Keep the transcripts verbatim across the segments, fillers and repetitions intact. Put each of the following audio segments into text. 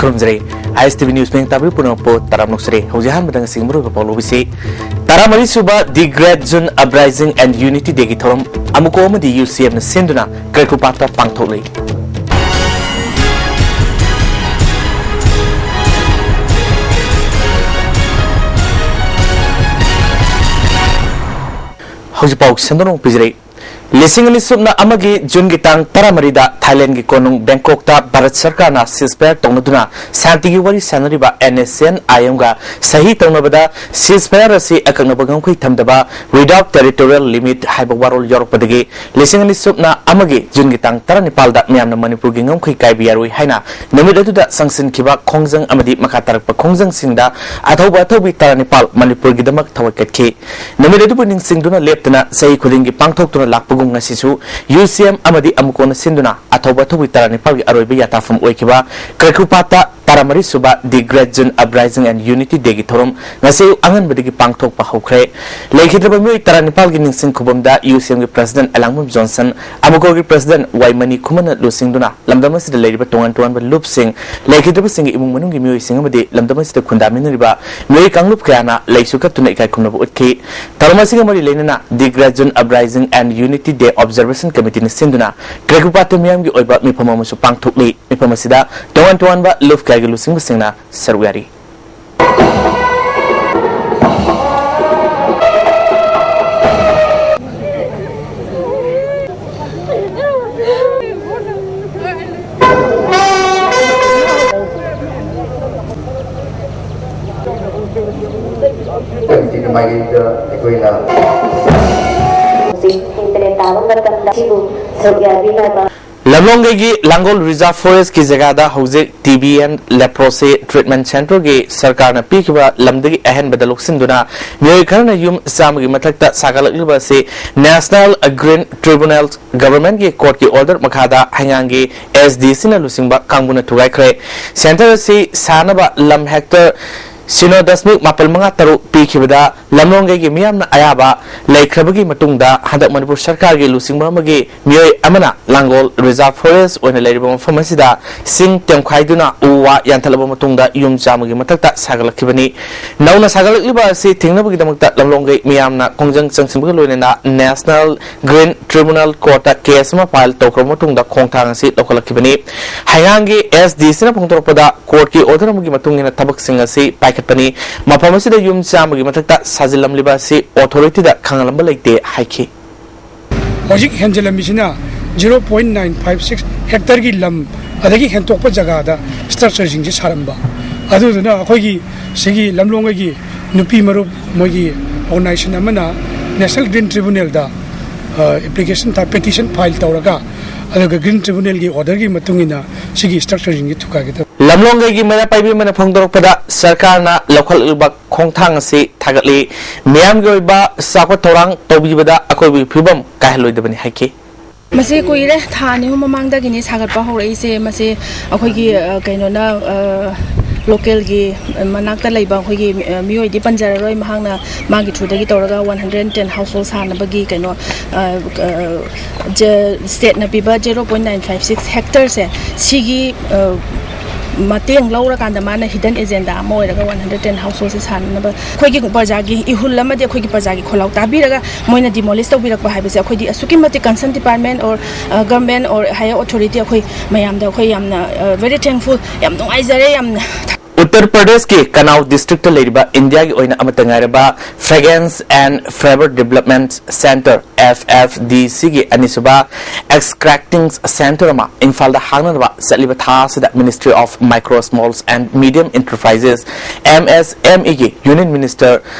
ꯊꯝꯖꯔꯤ꯫ ꯑꯥꯏ ꯑꯦꯁ T V news ꯃꯤꯌꯥꯝ ꯇꯥꯕꯤꯔꯤꯕ ꯄꯨꯝꯅꯃꯛꯄꯨ ꯇꯔꯥꯝꯅ ꯑꯣꯛꯆꯔꯤ꯫ ꯍꯧꯖꯤꯛ ꯑꯍꯥꯟꯕꯗ ꯉꯁꯤꯒꯤ ꯃꯔꯨꯑꯣꯏꯕ ꯄꯥꯎ ꯂꯧꯕꯤꯁꯤ꯫ ꯇꯔꯥꯃꯔꯤ ꯁꯨꯕ The Great June Uprising and Unity Day ꯒꯤ ꯊꯧꯔꯝ ꯑꯃꯨꯀꯣ ꯑꯃꯗꯤ ꯌꯨ ꯁꯤ ꯑꯦꯝꯅ ꯁꯤꯟꯗꯨꯅ ꯀ꯭ꯔꯦꯀꯨꯄꯥꯠꯇ ꯄꯥꯡꯊꯣꯛꯂꯤ꯫ ꯍꯧꯖꯤꯛ ꯄꯥꯎ ꯁꯟꯗꯣꯛꯅ ꯄꯤꯖꯔꯤ꯫ ꯂꯤꯁꯤꯡ ꯑꯅꯤ ꯁꯨꯞꯅ ꯑꯃꯒꯤ ꯖꯨꯟꯒꯤ ꯇꯥꯡ ꯇꯔꯥꯃꯔꯤꯗ ꯊꯥꯏꯂꯦꯟꯒꯤ ꯀꯣꯅꯨꯡ ꯕꯦꯡꯀꯣꯛꯇ ꯚꯥꯔꯠ ꯁꯔꯀꯥꯔꯅ ceasefire ꯇꯧꯅꯗꯨꯅ ꯁꯥꯟꯇꯤꯒꯤ ꯋꯥꯔꯤ ꯁꯥꯟꯅꯔꯤꯕ NSCN-IM ꯒ ꯁꯍꯤ ꯇꯧꯅꯕꯗ ceasefire ꯑꯁꯤ ꯑꯀꯛꯅꯕ ꯉꯝꯈꯩ ꯊꯝꯗꯕ, without territorial limit ꯍꯥꯏꯕ ꯋꯥꯔꯣꯜ ꯌꯥꯎꯔꯛꯄꯗꯒꯤ ꯂꯤꯁꯤꯡ ꯑꯅꯤ ꯁꯨꯞꯅ ꯑꯃꯒꯤ ꯖꯨꯟꯒꯤ ꯇꯥꯡ ꯇꯔꯥꯅꯤꯄꯥꯜꯗ ꯃꯤꯌꯥꯝꯅ ꯃꯅꯤꯄꯨꯔꯒꯤ ꯉꯝꯈꯩ ꯀꯥꯏꯕ ꯌꯥꯔꯣꯏ ꯍꯥꯏꯅ ꯅꯨꯃꯤꯠ ꯑꯗꯨꯗ ꯆꯪꯁꯤꯟꯈꯤꯕ ꯈꯣꯡꯖꯪ ꯑꯃꯗꯤ ꯃꯈꯥ ꯇꯥꯔꯛꯄ ꯈꯣꯡꯖꯪꯁꯤꯡꯗ ꯑꯊꯧꯕ ꯑꯊꯧꯕꯤ ꯇꯔꯥꯅꯤꯄꯥꯜ ꯃꯅꯤꯄꯨꯔꯒꯤꯗꯃꯛ ꯊꯋꯥꯏ ꯀꯠꯈꯤ꯫ ꯅꯨꯃꯤꯠ ꯑꯗꯨꯕꯨ ꯅꯤꯡꯁꯤꯡꯗꯨꯅ ꯂꯦꯞꯇꯅ ꯆꯍꯤ ꯈꯨꯗꯤꯡꯒꯤ ꯄꯥꯡꯊꯣꯛꯇꯨꯅ ꯂꯥꯛꯄꯒꯨꯝ ꯉꯁꯤꯁꯨ ꯌꯨ ꯁꯤ ꯑꯦꯝ ꯑꯃꯗꯤ ꯑꯃꯨꯀꯣꯟꯅ ꯁꯤꯟꯗꯨꯅ ꯑꯊꯧꯕ ꯑꯊꯧꯕꯤ ꯇꯔꯥꯅꯤꯄꯥꯜꯒꯤ ꯑꯔꯣꯏꯕ ꯌꯥꯇꯥꯐꯝ ꯑꯣꯏꯈꯤꯕ ꯀ꯭ꯔꯦꯀꯨꯄꯥꯠꯇ ꯇꯔꯥꯃꯔꯤ ꯁꯨꯕ The Great June Uprising and Unity Day ꯒꯤ ꯊꯧꯔꯝ ꯉꯁꯤ ꯑꯌꯨꯛ ꯑꯉꯟꯕꯗꯒꯤ ꯄꯥꯡꯊꯣꯛꯄ ꯍꯧꯈ꯭ꯔꯦ꯫ ꯂꯩꯈꯤꯗ꯭ꯔꯕ ꯃꯤꯑꯣꯏ ꯇꯔꯥꯅꯤꯄꯥꯜꯒꯤ ꯅꯤꯡꯁꯤꯡ ꯈꯨꯕꯝꯗ ꯌꯨ ꯁꯤ ꯑꯦꯝꯒꯤ president ꯑꯦꯂꯥꯡꯕꯝ ꯖꯣꯟꯁꯟ, ꯑꯃꯨꯀꯣꯒꯤ president ꯋꯥꯏꯃꯅꯤ ꯈꯨꯃꯟꯅ ꯂꯨꯆꯤꯡꯗꯨꯅ ꯂꯝꯗꯝ ꯑꯁꯤꯗ ꯂꯩꯔꯤꯕ ꯇꯣꯉꯥꯟ ꯇꯣꯉꯥꯟꯕ ꯂꯨꯞꯁꯤꯡ, ꯂꯩꯈꯤꯗ꯭ꯔꯕꯁꯤꯡꯒꯤ ꯏꯃꯨꯡ ꯃꯅꯨꯡꯒꯤ ꯃꯤꯑꯣꯏꯁꯤꯡ ꯑꯃꯗꯤ ꯂꯝꯗꯝ ꯑꯁꯤꯗ ꯈꯨꯟꯗꯥꯃꯤꯟꯅꯔꯤꯕ ꯃꯤꯑꯣꯏ ꯀꯥꯡꯂꯨꯞ ꯀꯌꯥꯅ ꯂꯩꯁꯨ ꯀꯠꯇꯨꯅ ꯏꯀꯥꯏ ꯈꯨꯝꯅꯕ ꯎꯠꯈꯤ꯫ ꯊꯧꯔꯝ ꯑꯁꯤꯒ ꯃꯔꯤ ꯂꯩꯅꯅ The Great June Uprising and Unity Day Observation Committee ꯅ ꯁꯤꯟꯗꯨꯅ ꯀ꯭ꯔꯦꯀꯨꯄꯥꯠꯇ ꯃꯤꯌꯥꯝꯒꯤ ꯑꯣꯏꯕ ꯃꯤꯐꯝ ꯑꯃꯁꯨ ꯄꯥꯡꯊꯣꯛꯂꯤ꯫ ꯃꯤꯐꯝ ꯑꯁꯤꯗ ꯇꯣꯉꯥꯟ ꯇꯣꯉꯥꯟꯕ ꯂꯨꯞ ꯀꯌꯥꯒꯤ ꯂꯨꯆꯤꯡꯕꯁꯤꯡꯅ ꯁꯔꯨꯛ ꯌꯥꯔꯤ꯫ ꯀꯃꯤꯇꯤꯒꯤ ꯃꯥꯏꯀꯩꯗ ꯑꯩꯈꯣꯏꯅ ꯍꯧꯖꯤꯛ ꯍꯦꯟꯗ꯭ꯔꯦ ꯇꯥꯕ ꯃꯇꯝꯗ ꯑꯁꯤꯕꯨ ꯁꯔꯨꯛ ꯌꯥꯕꯤꯅꯕ꯫ ꯂꯝꯂꯣꯡꯒꯩꯒꯤ ꯂꯥꯡꯒꯣꯜ Reserve Forest ꯀꯤ ꯖꯒꯥꯗ ꯍꯧꯖꯤꯛ T B N leprosy treatment centre ꯒꯤ ꯁꯔꯀꯥꯔꯅ ꯄꯤꯈꯤꯕ ꯂꯝꯗꯒꯤ ꯑꯍꯦꯟꯕꯗ ꯂꯧꯁꯤꯟꯗꯨꯅ ꯃꯤꯑꯣꯏ ꯈꯔꯅ ꯌꯨꯝ ꯆꯥꯝꯃꯒꯤ ꯃꯊꯛꯇ ꯁꯥꯒꯠꯂꯛꯂꯤꯕ ꯑꯁꯤ National Green Tribunal government ꯀꯤ court ꯀꯤ order ꯃꯈꯥꯗ ꯍꯩꯉꯥꯡꯒꯤ S D C ꯅ ꯂꯨꯆꯤꯡꯕ ꯀꯥꯡꯕꯨꯅ ꯊꯨꯒꯥꯏꯈ꯭ꯔꯦ꯫ Centre ꯑꯁꯤ ꯁꯥꯅꯕ ꯂꯝ hectare ꯁꯤꯅꯣ ꯗꯁꯃꯤꯛ ꯃꯥꯄꯜ ꯃꯉꯥ ꯇꯔꯨꯛ ꯄꯤꯈꯤꯕꯗ ꯂꯝꯂꯣꯡꯒꯩꯒꯤ ꯃꯤꯌꯥꯝꯅ ꯑꯌꯥꯕ ꯂꯩꯈ꯭ꯔꯕꯒꯤ ꯃꯇꯨꯡꯗ ꯍꯟꯗꯛ ꯃꯅꯤꯄꯨꯔ ꯁꯔꯀꯥꯔꯒꯤ ꯂꯨꯆꯤꯡꯕ ꯑꯃꯒꯤ ꯃꯤꯑꯣꯏ ꯑꯃꯅ ꯂꯥꯡꯒꯣꯜ Reserve Forest ꯑꯣꯏꯅ ꯂꯩꯔꯤꯕ ꯃꯐꯝ ꯑꯁꯤꯗ ꯆꯤꯡ ꯇꯦꯝꯈꯥꯏꯗꯨꯅ ꯎ ꯋꯥ ꯌꯥꯟꯊꯠꯂꯕ ꯃꯇꯨꯡꯗ ꯌꯨꯝ ꯆꯥꯝꯃꯒꯤ ꯃꯊꯛꯇ ꯁꯥꯒꯠꯂꯛꯈꯤꯕꯅꯤ꯫ ꯅꯧꯅ ꯁꯥꯒꯠꯂꯛꯂꯤꯕ ꯑꯁꯤ ꯊꯤꯡꯅꯕꯒꯤꯗꯃꯛꯇ ꯂꯝꯂꯣꯡꯒꯩ ꯃꯤꯌꯥꯝꯅ ꯈꯣꯡꯖꯪ ꯆꯪꯁꯤꯟꯕꯒ ꯂꯣꯏꯅꯅ National Green Tribunal Courtꯇ case ꯑꯃ file ꯇꯧꯈ꯭ꯔꯕ ꯃꯇꯨꯡꯗ ꯈꯣꯡꯊꯥꯡ ꯑꯁꯤ ꯂꯧꯈꯠꯂꯛꯈꯤꯕꯅꯤ꯫ ꯍꯩꯉꯥꯡꯒꯤ SDCꯅ ꯐꯣꯡꯗꯣꯔꯛꯄꯗ courtꯀꯤ order ꯑꯃꯒꯤ ꯃꯇꯨꯡ ꯏꯟꯅ ꯊꯕꯛꯁꯤꯡ ꯑꯁꯤ ꯄꯥꯏꯈꯠꯄꯅꯤ꯫ ꯃꯐꯝ ꯑꯁꯤꯗ ꯌꯨꯝ ꯆꯥꯝꯃꯒꯤ ꯃꯊꯛꯇ ꯁꯥꯖꯤꯜꯂꯝꯂꯤꯕ ꯑꯁꯤ authorityꯗ ꯈꯪꯍꯜꯂꯝꯕ ꯂꯩꯇꯦ ꯍꯥꯏꯈꯤ꯫ ꯍꯧꯖꯤꯛ ꯍꯦꯟꯖꯤꯜꯂꯝꯃꯤꯁꯤꯅ zero point nine five six hectareꯒꯤ ꯂꯝ ꯑꯗꯒꯤ ꯍꯦꯟꯇꯣꯛꯄ ꯖꯒꯥꯗ structureꯁꯤꯡꯁꯦ ꯁꯥꯔꯝꯕ꯫ ꯑꯗꯨꯗꯨꯅ ꯑꯩꯈꯣꯏꯒꯤ ꯁꯤꯒꯤ ꯂꯝꯂꯣꯡꯒꯤ ꯅꯨꯄꯤ ꯃꯔꯨꯞ ꯃꯣꯏꯒꯤ organization ꯑꯃꯅ National Green Tribunalꯗ application petition file ꯇꯧꯔꯒ ꯑꯗꯨꯒ Green Tribunalꯒꯤ orderꯒꯤ ꯃꯇꯨꯡ ꯏꯟꯅ ꯁꯤꯒꯤ structureꯁꯤꯡꯁꯦ ꯊꯨꯒꯥꯏꯒꯗꯕ꯫ ꯂꯝꯂꯣꯡꯒꯩꯒꯤ ꯃꯩꯔꯥ ꯄꯥꯏꯕꯤ ꯑꯃꯅ ꯐꯣꯡꯗꯣꯔꯛꯄꯗ ꯁꯔꯀꯥꯔꯅ ꯂꯧꯈꯠꯂꯤꯕ ꯈꯣꯡꯊꯥꯡ ꯑꯁꯤ ꯊꯥꯒꯠꯂꯤ꯫ ꯃꯤꯌꯥꯝꯒꯤ ꯑꯣꯏꯕ ꯆꯥꯎꯈꯠ ꯊꯧꯔꯥꯡ ꯇꯧꯕꯤꯕꯗ ꯑꯀꯣꯏꯕꯒꯤ ꯐꯤꯕꯝ ꯀꯥꯏꯍꯜꯂꯣꯏꯗꯕꯅꯤ ꯍꯥꯏꯈꯤ꯫ ꯃꯁꯤ ꯀꯨꯏꯔꯦ, ꯊꯥ ꯑꯅꯤ ꯑꯍꯨꯝ ꯃꯃꯥꯡꯗꯒꯤꯅꯤ ꯁꯥꯒꯠꯄ ꯍꯧꯔꯛꯏꯁꯦ꯫ ꯃꯁꯤ ꯑꯩꯈꯣꯏꯒꯤ ꯑ, ꯀꯩꯅꯣꯅ ꯑ, ꯂꯣꯀꯦꯜꯒꯤ ꯃꯅꯥꯛꯇ ꯂꯩꯕ ꯑꯩꯈꯣꯏꯒꯤ ꯑ, ꯃꯤꯑꯣꯏꯗꯤ ꯄꯟꯖꯔꯔꯣꯏ, ꯃꯍꯥꯛꯅ ꯃꯥꯒꯤ ꯊ꯭ꯔꯨꯗꯒꯤ ꯇꯧꯔꯒ one hundred ten household ꯁꯥꯅꯕꯒꯤ ꯀꯩꯅꯣ ꯑ, ꯑ, ꯖ- ꯁ꯭ꯇꯦꯠꯅ ꯄꯤꯕ zero point nine five six ꯍꯦꯛꯇꯔꯁꯦ ꯁꯤꯒꯤ ꯑ, ꯃꯇꯦꯡ ꯂꯧꯔꯀꯥꯟꯗ ꯃꯥꯅ ꯍꯤꯗꯟ ꯑꯦꯖꯦꯟꯗꯥ ꯑꯃ ꯑꯣꯏꯔꯒ ꯋꯥꯟ ꯍꯟꯗ꯭ꯔꯦꯠ ꯇꯦꯟ ꯍꯥꯎꯁ ꯍꯣꯜꯁꯦ ꯁꯥꯅꯅꯕ ꯑꯩꯈꯣꯏꯒꯤ ꯄ꯭ꯔꯖꯥꯒꯤ ꯏꯍꯨꯜ ꯑꯃꯗꯤ ꯑꯩꯈꯣꯏꯒꯤ ꯄ꯭ꯔꯖꯥꯒꯤ ꯈꯣꯜꯂꯥꯎ ꯇꯥꯕꯤꯔꯒ ꯃꯣꯏꯅ ꯗꯤꯃꯣꯂꯤꯁ ꯇꯧꯕꯤꯔꯛꯄ ꯍꯥꯏꯕꯁꯦ ꯑꯩꯈꯣꯏꯗꯤ ꯑꯁꯨꯛꯀꯤ ꯃꯇꯤꯛ concern department or government or higher authority ꯑꯩꯈꯣꯏ ꯃꯌꯥꯝꯗ ꯑꯩꯈꯣꯏ ꯌꯥꯝꯅ very thankful, ꯌꯥꯝ ꯅꯨꯡꯉꯥꯏꯖꯔꯦ, ꯌꯥꯝꯅ꯫ ꯎꯠꯇꯔ ꯄ꯭ꯔꯗꯦꯁꯀꯤ ꯀꯅꯥꯎ ꯗꯤꯁꯇ꯭ꯔꯤꯛꯇ ꯂꯩꯔꯤꯕ ꯏꯟꯗꯤꯌꯥꯒꯤ ꯑꯣꯏꯅ ꯑꯃꯠꯇ ꯉꯥꯏꯔꯕ Fragrance and Flavor Development Centre, FFDCꯒꯤ ꯑꯅꯤꯁꯨꯕ extracting centre ꯑꯃ ꯏꯝꯐꯥꯜꯗ ꯍꯥꯡꯅꯅꯕ ꯆꯠꯂꯤꯕ ꯊꯥ ꯑꯁꯤꯗ Ministry of Micro, Small and Medium Enterprises, MSMEꯒꯤ Union Minister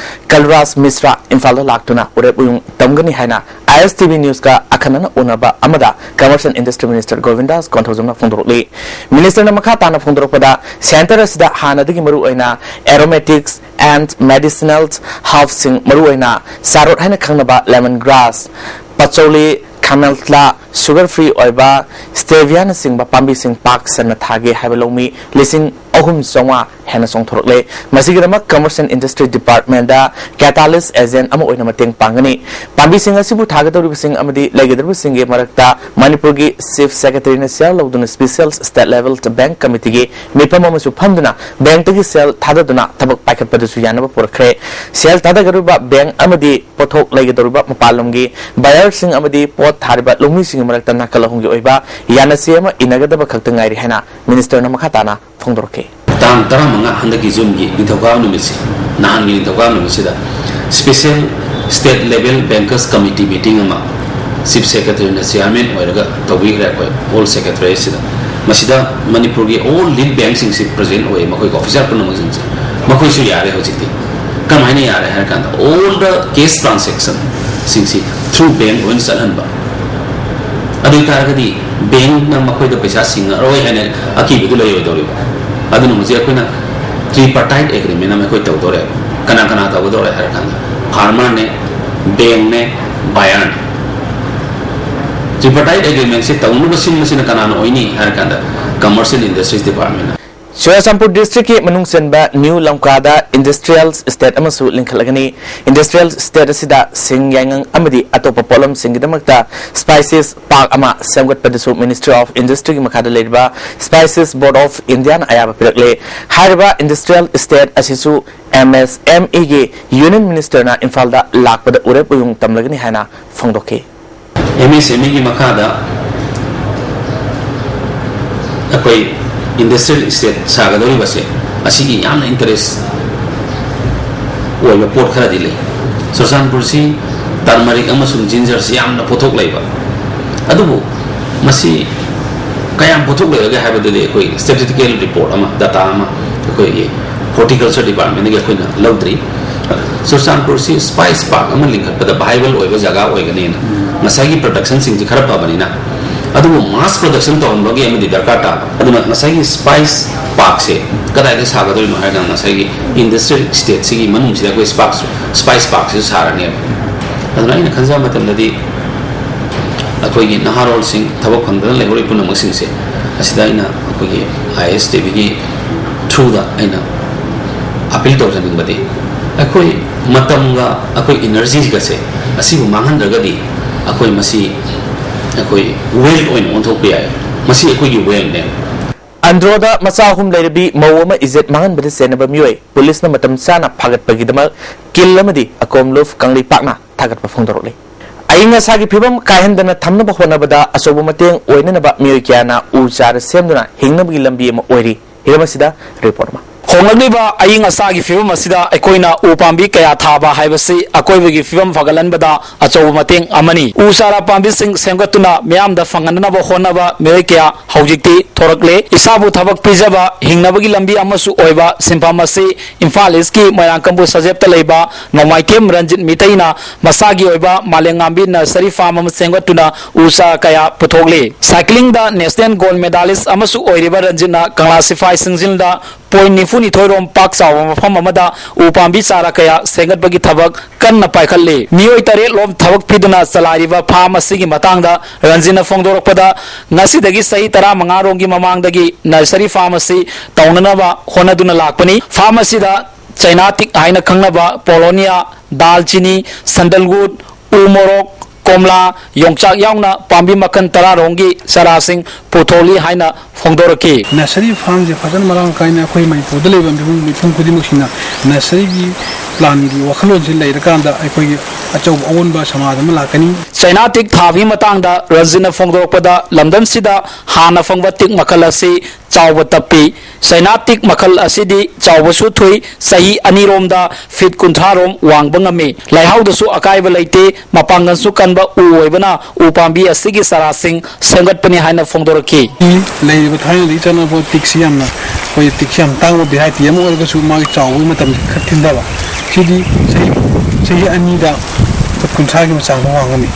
ꯀꯜꯔꯥꯖ ꯃꯤꯁ꯭ꯔꯥ ꯏꯝꯐꯥꯜꯗ ꯂꯥꯛꯇꯨꯅ ꯎꯔꯦꯞ ꯎꯌꯨꯡ ꯇꯝꯒꯅꯤ ꯍꯥꯏꯅ ISTV Newsꯀ ꯑꯈꯟꯅꯅ ꯎꯅꯕ ꯑꯃꯗ Commerce and Industry Minister ꯒꯣꯕꯤꯟꯗꯥꯁ ꯀꯣꯟꯊꯧꯖꯝꯅ ꯐꯣꯡꯗꯣꯔꯛꯂꯤ꯫ Ministerꯅ ꯃꯈꯥ ꯇꯥꯅ ꯐꯣꯡꯗꯣꯔꯛꯄꯗ, centre ꯑꯁꯤꯗ ꯍꯥꯟꯅꯗꯒꯤ ꯃꯔꯨꯑꯣꯏꯅ aromatics and medicinal herbsꯁꯤꯡ, ꯃꯔꯨꯑꯣꯏꯅ ꯆꯥꯔꯣꯠ ꯍꯥꯏꯅ ꯈꯪꯅꯕ lemon grass, patchouli, camellia, sugar free ꯑꯣꯏꯕ steviaꯅꯆꯤꯡꯕ ꯄꯥꯝꯕꯤꯁꯤꯡ ꯄꯥꯛ ꯁꯟꯅ ꯊꯥꯒꯦ ꯍꯥꯏꯕ ꯂꯧꯃꯤ ꯂꯤꯁꯤꯡ ꯑꯍꯨꯝ ꯆꯥꯝꯃꯉꯥ ꯍꯦꯟꯅ ꯆꯣꯡꯊꯣꯔꯛꯂꯦ꯫ ꯃꯁꯤꯒꯤꯗꯃꯛ Commerce and Industry Department the catalyst agent ꯑꯃ ꯑꯣꯏꯅ ꯃꯇꯦꯡ ꯄꯥꯡꯒꯅꯤ꯫ ꯄꯥꯝꯕꯤꯁꯤꯡ ꯑꯁꯤꯕꯨ ꯊꯥꯒꯗꯧꯔꯤꯕꯁꯤꯡ ꯑꯃꯗꯤ ꯂꯩꯒꯗꯧꯔꯤꯕꯁꯤꯡꯒꯤ ꯃꯔꯛꯇ ꯃꯅꯤꯄꯨꯔꯒꯤ Chief Secretary ꯅ ꯁꯦꯜ ꯂꯧꯗꯨꯅ Special State Level Bank Committee ꯒꯤ ꯃꯤꯐꯝ ꯑꯃꯁꯨ ꯐꯝꯗꯨꯅ bank ꯇꯒꯤ ꯁꯦꯜ ꯊꯥꯗꯗꯨꯅ ꯊꯕꯛ ꯄꯥꯏꯈꯠꯄꯗꯁꯨ ꯌꯥꯅꯕ ꯄꯨꯔꯛꯈ꯭ꯔꯦ꯫ ꯁꯦꯜ ꯊꯥꯗꯒꯗꯧꯔꯤꯕ bank ꯑꯃꯗꯤ ꯄꯣꯠꯊꯣꯛ ꯂꯩꯒꯗꯧꯔꯤꯕ ꯃꯄꯥꯟ ꯂꯝꯒꯤ buyer ꯁꯤꯡ ꯑꯃꯗꯤ ꯄꯣꯠ ꯊꯥꯔꯤꯕ ꯂꯧꯃꯤꯁꯤꯡꯒꯤ ꯃꯔꯛꯇ ꯅꯥꯀꯜ ꯑꯍꯨꯝꯒꯤ ꯑꯣꯏꯕ ꯌꯥꯅꯁꯦ ꯑꯃ ꯏꯟꯅꯒꯗꯕ ꯈꯛꯇ ꯉꯥꯏꯔꯤ ꯍꯥꯏꯅ Minister ꯅ ꯃꯈꯥ ꯇꯥꯅ ꯐꯣꯡꯗꯣꯔꯛꯈꯤ꯫ ꯇꯥꯡ ꯇꯔꯥꯃꯉꯥ, ꯍꯟꯗꯛꯀꯤ June ꯒꯤ ꯅꯤꯡꯊꯧꯀꯥꯕ ꯅꯨꯃꯤꯠꯁꯤ, ꯅꯍꯥꯟꯒꯤ ꯅꯤꯡꯊꯧꯀꯥꯕ ꯅꯨꯃꯤꯠꯁꯤꯗ Special State Level Bankers Committee meeting ꯑꯃ Chief Secretary ꯅ chairman ꯑꯣꯏꯔꯒ ꯇꯧꯕꯤꯈ꯭ꯔꯦ ꯑꯩꯈꯣꯏ all secretariat ꯁꯤꯗ꯫ ꯃꯁꯤꯗ ꯃꯅꯤꯄꯨꯔꯒꯤ all lead bank ꯁꯤꯡꯁꯤ present ꯑꯣꯏꯌꯦ, ꯃꯈꯣꯏꯒꯤ officer ꯄꯨꯝꯅꯃꯛꯁꯤꯡꯁꯦ꯫ ꯃꯈꯣꯏꯁꯨ ꯌꯥꯔꯦ ꯍꯧꯖꯤꯛꯇꯤ꯫ ꯀꯃꯥꯏꯅ ꯌꯥꯔꯦ ꯍꯥꯏꯔ ꯀꯥꯟꯗ, all the cash transaction ꯁꯤꯡꯁꯤ through bank ꯂꯣꯏꯅ ꯆꯠꯍꯟꯕ꯫ ꯑꯗꯨ ꯑꯣꯏ ꯇꯥꯔꯒꯗꯤ bank ꯅ ꯃꯈꯣꯏꯗ ꯄꯩꯁꯥ ꯁꯤꯡꯉꯔꯣꯏ ꯍꯥꯏꯅ ꯑꯀꯤꯕꯗꯨ ꯂꯩꯔꯣꯏꯗꯧꯔꯤꯕ꯫ ꯑꯗꯨꯅ ꯍꯧꯖꯤꯛ ꯑꯩꯈꯣꯏꯅ tripartite agreement ꯑꯃ ꯑꯩꯈꯣꯏ ꯇꯧꯗꯧꯔꯦ꯫ ꯀꯅꯥ ꯀꯅꯥ ꯇꯧꯒꯗꯧꯔꯦ ꯍꯥꯏꯔ ꯀꯥꯟꯗ, farmer ꯅꯦ, bank ꯅꯦ, buyer ꯅꯦ꯫ Tripartite agreement ꯁꯤ ꯇꯧꯅꯕ ꯁꯤꯟꯕꯁꯤꯅ ꯀꯅꯥꯅ ꯑꯣꯏꯅꯤ ꯍꯥꯏꯔ ꯀꯥꯟꯗ, Commerce and Industries Department ꯅ꯫ ꯆꯨꯔꯆꯥꯟꯄꯨꯔ district ꯀꯤ ꯃꯅꯨꯡ ꯆꯟꯕ new ꯂꯝꯀꯥꯗ industrial estate ꯑꯃꯁꯨ ꯂꯤꯡꯈꯠꯂꯒꯅꯤ꯫ Industrial estate ꯑꯁꯤꯗ ꯁꯤꯡ, ꯌꯥꯏꯉꯪ ꯑꯃꯗꯤ ꯑꯇꯣꯞꯄ ꯄꯣꯠꯂꯝꯁꯤꯡꯒꯤꯗꯃꯛꯇ spices park ꯑꯃ ꯁꯦꯝꯒꯠꯄꯗꯁꯨ Ministry of Industry ꯒꯤ ꯃꯈꯥꯗ ꯂꯩꯔꯤꯕ Spices Board of India ꯅ ꯑꯌꯥꯕ ꯄꯤꯔꯛꯂꯦ꯫ ꯍꯥꯏꯔꯤꯕ industrial estate ꯑꯁꯤꯁꯨ M S M E ꯒꯤ Union Minister ꯅ ꯏꯝꯐꯥꯜꯗ ꯂꯥꯛꯄꯗ ꯎꯔꯦꯞ ꯎꯌꯨꯡ ꯇꯝꯂꯒꯅꯤ ꯍꯥꯏꯅ ꯐꯣꯡꯗꯣꯛꯈꯤ꯫ M S M E ꯒꯤ ꯃꯈꯥꯗ ꯑꯩꯈꯣꯏ industrial estate ꯁꯥꯒꯗꯧꯔꯤꯕꯁꯦ, ꯑꯁꯤꯒꯤ ꯌꯥꯝꯅ interest ꯑꯣꯏꯕ ꯄꯣꯠ ꯈꯔꯗꯤ ꯂꯩ꯫ ꯆꯨꯔꯆꯥꯟꯄꯨꯔꯁꯤ turmeric ꯑꯃꯁꯨꯡ ginger ꯁꯤ ꯌꯥꯝꯅ ꯄꯣꯠꯊꯣꯛ ꯂꯩꯕ, ꯑꯗꯨꯕꯨ ꯃꯁꯤ ꯀꯌꯥꯝ ꯄꯣꯠꯊꯣꯛ ꯂꯩꯔꯒꯦ ꯍꯥꯏꯕꯗꯨꯗꯤ ꯑꯩꯈꯣꯏ statistical report ꯑꯃ, data ꯑꯃ ꯑꯩꯈꯣꯏꯒꯤ Horticulture Department ꯇꯒꯤ ꯑꯩꯈꯣꯏꯅ ꯂꯧꯗ꯭ꯔꯤ꯫ ꯆꯨꯔꯆꯥꯟꯄꯨꯔꯁꯤ spice park ꯑꯃ ꯂꯤꯡꯈꯠꯄꯗ viable ꯑꯣꯏꯕ ꯖꯒꯥ ꯑꯣꯏꯒꯅꯤꯅ, ꯉꯁꯥꯏꯒꯤ production ꯁꯤꯡꯁꯤ ꯈꯔ ꯐꯕꯅꯤꯅ, ꯑꯗꯨꯕꯨ mass production ꯇꯧꯍꯟꯕꯒꯤ ꯑꯃꯗꯤ ꯗꯔꯀꯥꯔ ꯇꯥꯕ꯫ ꯑꯗꯨꯅ ꯉꯁꯥꯏꯒꯤ spice park ꯁꯦ ꯀꯗꯥꯏꯗ ꯁꯥꯒꯗꯣꯏꯅꯣ ꯍꯥꯏꯔ ꯀꯥꯟꯗ, ꯉꯁꯥꯏꯒꯤ industrial estate ꯁꯤꯒꯤ ꯃꯅꯨꯡꯁꯤꯗ ꯑꯩꯈꯣꯏ spice, spice park ꯁꯤꯁꯨ ꯁꯥꯔꯅꯦꯕ꯫ ꯑꯗꯨꯅ ꯑꯩꯅ ꯈꯟꯖꯕ ꯃꯇꯝꯗꯗꯤ, ꯑꯩꯈꯣꯏꯒꯤ ꯅꯍꯥꯔꯣꯜꯁꯤꯡ, ꯊꯕꯛ ꯐꯪꯗꯅ ꯂꯩꯍꯧꯔꯤꯕ ꯄꯨꯝꯅꯃꯛꯁꯤꯡꯁꯦ, ꯑꯁꯤꯗ ꯑꯩꯅ ꯑꯩꯈꯣꯏꯒꯤ I A S T V ꯒꯤ ꯊ꯭ꯔꯨꯗ ꯑꯩꯅ ꯑꯄꯤꯜ ꯇꯧꯖꯅꯤꯡꯕꯗꯤ, ꯑꯩꯈꯣꯏ ꯃꯇꯝꯒ ꯑꯩꯈꯣꯏ ꯏꯅꯔꯖꯤꯒꯁꯦ ꯑꯁꯤꯕꯨ ꯃꯥꯡꯍꯟꯗ꯭ꯔꯒꯗꯤ ꯑꯩꯈꯣꯏ ꯃꯁꯤ ꯑꯩꯈꯣꯏ ꯋꯦꯜ ꯑꯣꯏꯅ ꯑꯣꯟꯊꯣꯛꯄ ꯌꯥꯏ꯫ ꯃꯁꯤ ꯑꯩꯈꯣꯏꯒꯤ ꯋꯦꯜꯅꯦ꯫ ꯑꯟꯗ꯭ꯔꯣꯗ ꯃꯆꯥ ꯑꯍꯨꯝ ꯂꯩꯔꯕꯤ ꯃꯧ ꯑꯃ ꯏꯖꯠ ꯃꯥꯡꯍꯟꯕꯗ ꯆꯦꯟꯅꯕ ꯃꯤꯑꯣꯏ ꯄꯨꯂꯤꯁꯅ ꯃꯇꯝ ꯆꯥꯅ ꯐꯥꯒꯠꯄꯒꯤꯗꯃꯛ ꯀꯤꯜ ꯑꯃꯗꯤ ꯑꯀꯣꯝ ꯂꯨꯐ ꯀꯪꯂꯩꯄꯥꯛꯅ ꯊꯥꯒꯠꯄ ꯐꯣꯡꯗꯣꯔꯛꯂꯤ꯫ ꯑꯏꯪ ꯑꯁꯥꯒꯤ ꯐꯤꯕꯝ ꯀꯥꯏꯍꯟꯗꯅ ꯊꯝꯅꯕ ꯍꯣꯠꯅꯕꯗ ꯑꯆꯧꯕ ꯃꯇꯦꯡ ꯑꯣꯏꯅꯅꯕ ꯃꯤꯑꯣꯏ ꯀꯌꯥꯅ ꯎ ꯆꯥꯔ ꯁꯦꯝꯗꯨꯅ ꯍꯤꯡꯅꯕꯒꯤ ꯂꯝꯕꯤ ꯑꯃ ꯑꯣꯏꯔꯤ꯫ ꯍꯤꯔꯝ ꯑꯁꯤꯗ ꯔꯤꯄꯣꯔꯠ ꯑꯃ꯫ ꯍꯣꯡꯂꯛꯂꯤꯕ ꯑꯏꯪ ꯑꯁꯥꯒꯤ ꯐꯤꯕꯝ ꯑꯁꯤꯗ ꯑꯩꯈꯣꯏꯅ ꯎ ꯄꯥꯝꯕꯤ ꯀꯌꯥ ꯊꯥꯕ ꯍꯥꯏꯕꯁꯤ ꯑꯀꯣꯏꯕꯒꯤ ꯐꯤꯕꯝ ꯐꯒꯠꯍꯟꯕꯗ ꯑꯆꯧꯕ ꯃꯇꯦꯡ ꯑꯃꯅꯤ꯫ ꯎ ꯆꯥꯔꯥ ꯄꯥꯝꯕꯤꯁꯤꯡ ꯁꯦꯝꯒꯠꯇꯨꯅ ꯃꯤꯌꯥꯝꯗ ꯐꯪꯍꯟꯅꯕ ꯍꯣꯠꯅꯕ ꯃꯤꯑꯣꯏ ꯀꯌꯥ ꯍꯧꯖꯤꯛꯇꯤ ꯊꯣꯔꯛꯂꯦ꯫ ꯏꯁꯥꯕꯨ ꯊꯕꯛ ꯄꯤꯖꯕ, ꯍꯤꯡꯅꯕꯒꯤ ꯂꯝꯕꯤ ꯑꯃꯁꯨ ꯑꯣꯏꯕ ꯁꯤꯟꯐꯝ ꯑꯁꯤ ꯏꯝꯐꯥꯜ ꯏꯁꯀꯤ ꯃꯣꯏꯔꯥꯡꯀꯝꯄꯨ ꯁꯖꯦꯞꯇ ꯂꯩꯕ ꯅꯣꯡꯃꯥꯏꯊꯦꯝ ꯔꯟꯖꯤꯠ ꯃꯤꯇꯩꯅ ꯃꯁꯥꯒꯤ ꯑꯣꯏꯕ ꯃꯥꯂꯦꯝꯉꯥꯝꯕꯤ ꯅꯔꯁꯔꯤ ꯐꯥꯔꯝ ꯑꯃ ꯁꯦꯝꯒꯠꯇꯨꯅ ꯎ ꯆꯥꯔꯥ ꯀꯌꯥ ꯄꯨꯊꯣꯛꯂꯤ꯫ ꯁꯥꯏꯀ꯭ꯂꯤꯡꯗ ꯅꯦꯁꯅꯦꯜ ꯒꯣꯜꯗ ꯃꯦꯗꯥꯂꯤꯁ ꯑꯃꯁꯨ ꯑꯣꯏꯔꯤꯕ ꯔꯟꯖꯤꯠꯅ ꯀꯪꯂꯥ ꯁꯤꯐꯥꯏ ꯁꯤꯡꯖꯤꯜꯗ ꯄꯣꯏꯟ ꯅꯤꯐꯨꯅꯤꯊꯣꯏ ꯔꯣꯝ ꯄꯥꯛ ꯆꯥꯎꯕ ꯃꯐꯝ ꯑꯃꯗ ꯎ ꯄꯥꯝꯕꯤ ꯆꯥꯔꯥ ꯀꯌꯥ ꯁꯦꯝꯒꯠꯄꯒꯤ ꯊꯕꯛ ꯀꯟꯅ ꯄꯥꯏꯈꯠꯂꯤ꯫ ꯃꯤꯑꯣꯏ ꯇꯔꯦꯠ ꯂꯣꯝ ꯊꯕꯛ ꯄꯤꯗꯨꯅ ꯆꯂꯥꯏꯔꯤꯕ ꯐꯥꯔꯝ ꯑꯁꯤꯒꯤ ꯃꯇꯥꯡꯗ ꯔꯟꯖꯤꯠꯅ ꯐꯣꯡꯗꯣꯔꯛꯄꯗ, ꯉꯁꯤꯗꯒꯤ ꯆꯍꯤ ꯇꯔꯥꯃꯉꯥ ꯔꯣꯝꯒꯤ ꯃꯃꯥꯡꯗꯒꯤ ꯅꯔꯁꯔꯤ ꯐꯥꯔꯝ ꯑꯁꯤ ꯇꯧꯅꯅꯕ ꯍꯣꯠꯅꯗꯨꯅ ꯂꯥꯛꯄꯅꯤ꯫ ꯐꯥꯔꯝ ꯑꯁꯤꯗ ꯆꯩꯅꯥ ꯇꯤꯛ ꯍꯥꯏꯅ ꯈꯪꯅꯕ ꯄꯣꯂꯣꯅꯤꯌꯥ, ꯗꯥꯜꯆꯤꯅꯤ, ꯁꯟꯗꯜꯋꯨꯗ, ꯎ ꯃꯣꯔꯣꯛ, ꯀꯣꯝꯂꯥ, ꯌꯣꯡꯆꯥꯛ ꯌꯥꯎꯅ ꯄꯥꯝꯕꯤ ꯃꯈꯜ ꯇꯔꯥ ꯔꯣꯝꯒꯤ ꯆꯥꯔꯥꯁꯤꯡ ꯄꯨꯊꯣꯛꯂꯤ ꯍꯥꯏꯅ ꯐꯣꯡꯗꯣꯔꯛꯈꯤ꯫ ꯅꯔꯁꯔꯤ ꯐꯥꯔꯝꯁꯦ ꯐꯖꯅ ꯃꯔꯥꯡ ꯀꯥꯏꯅ ꯑꯩꯈꯣꯏ ꯃꯅꯤꯄꯨꯔꯗ ꯂꯩꯕ ꯃꯤꯄꯨꯝ, ꯃꯤꯄꯨꯝ ꯈꯨꯗꯤꯡꯃꯛꯁꯤꯅ ꯅꯔꯁꯔꯤꯒꯤ ꯄ꯭ꯂꯥꯟꯒꯤ ꯋꯥꯈꯜꯂꯣꯟꯁꯤ ꯂꯩꯔꯀꯥꯟꯗ ꯑꯩꯈꯣꯏꯒꯤ ꯑꯆꯧꯕ ꯑꯑꯣꯟꯕ ꯁꯃꯥꯖ ꯑꯃ ꯂꯥꯛꯀꯅꯤ꯫ ꯆꯩꯅꯥ ꯇꯤꯛ ꯊꯥꯕꯒꯤ ꯃꯇꯥꯡꯗ ꯔꯟꯖꯤꯠꯅ ꯐꯣꯡꯗꯣꯔꯛꯄꯗ, ꯂꯝꯗꯝꯁꯤꯗ ꯍꯥꯟꯅ ꯐꯪꯕ ꯇꯤꯛ ꯃꯈꯜ ꯑꯁꯤ ꯆꯥꯎꯕ ꯇꯞꯄꯤ꯫ ꯆꯩꯅꯥ ꯇꯤꯛ ꯃꯈꯜ ꯑꯁꯤꯗꯤ ꯆꯥꯎꯕꯁꯨ ꯊꯨꯏ, ꯆꯍꯤ ꯑꯅꯤꯔꯣꯝꯗ ꯐꯤꯠ ꯀꯨꯟꯊ꯭ꯔꯥ ꯔꯣꯝ ꯋꯥꯡꯕ ꯉꯝꯃꯤ꯫ ꯂꯩꯍꯥꯎꯗꯁꯨ ꯑꯀꯥꯏꯕ ꯂꯩꯇꯦ, ꯃꯄꯥꯡꯒꯜꯁꯨ ꯀꯟꯕ ꯎ ꯑꯣꯏꯕꯅ ꯎ ꯄꯥꯝꯕꯤ ꯑꯁꯤꯒꯤ ꯆꯥꯔꯥꯁꯤꯡ ꯁꯦꯝꯒꯠꯄꯅꯤ ꯍꯥꯏꯅ ꯐꯣꯡꯗꯣꯔꯛꯈꯤ꯫ ꯂꯩꯔꯤꯕ ꯊꯥꯏꯅꯗꯒꯤ ꯆꯠꯅꯕ ꯇꯤꯛꯁꯤ ꯌꯥꯝꯅ, ꯑꯩꯈꯣꯏ ꯇꯤꯛꯁꯤ ꯌꯥꯝ ꯇꯥꯡꯕ ꯚꯦꯔꯥꯏꯇꯤ ꯑꯃ ꯑꯣꯏꯔꯒꯁꯨ ꯃꯥꯒꯤ ꯆꯥꯎꯕꯒꯤ ꯃꯇꯝꯁꯤ ꯈꯔ ꯊꯤꯟꯊꯕ꯫ ꯁꯤꯗꯤ ꯆꯍꯤ, ꯆꯍꯤ ꯑꯅꯤꯗ ꯐꯨꯠ ꯀꯨꯟꯊ꯭ꯔꯥꯒꯤ ꯃꯆꯥꯡꯗ ꯋꯥꯡꯉꯝꯃꯤ꯫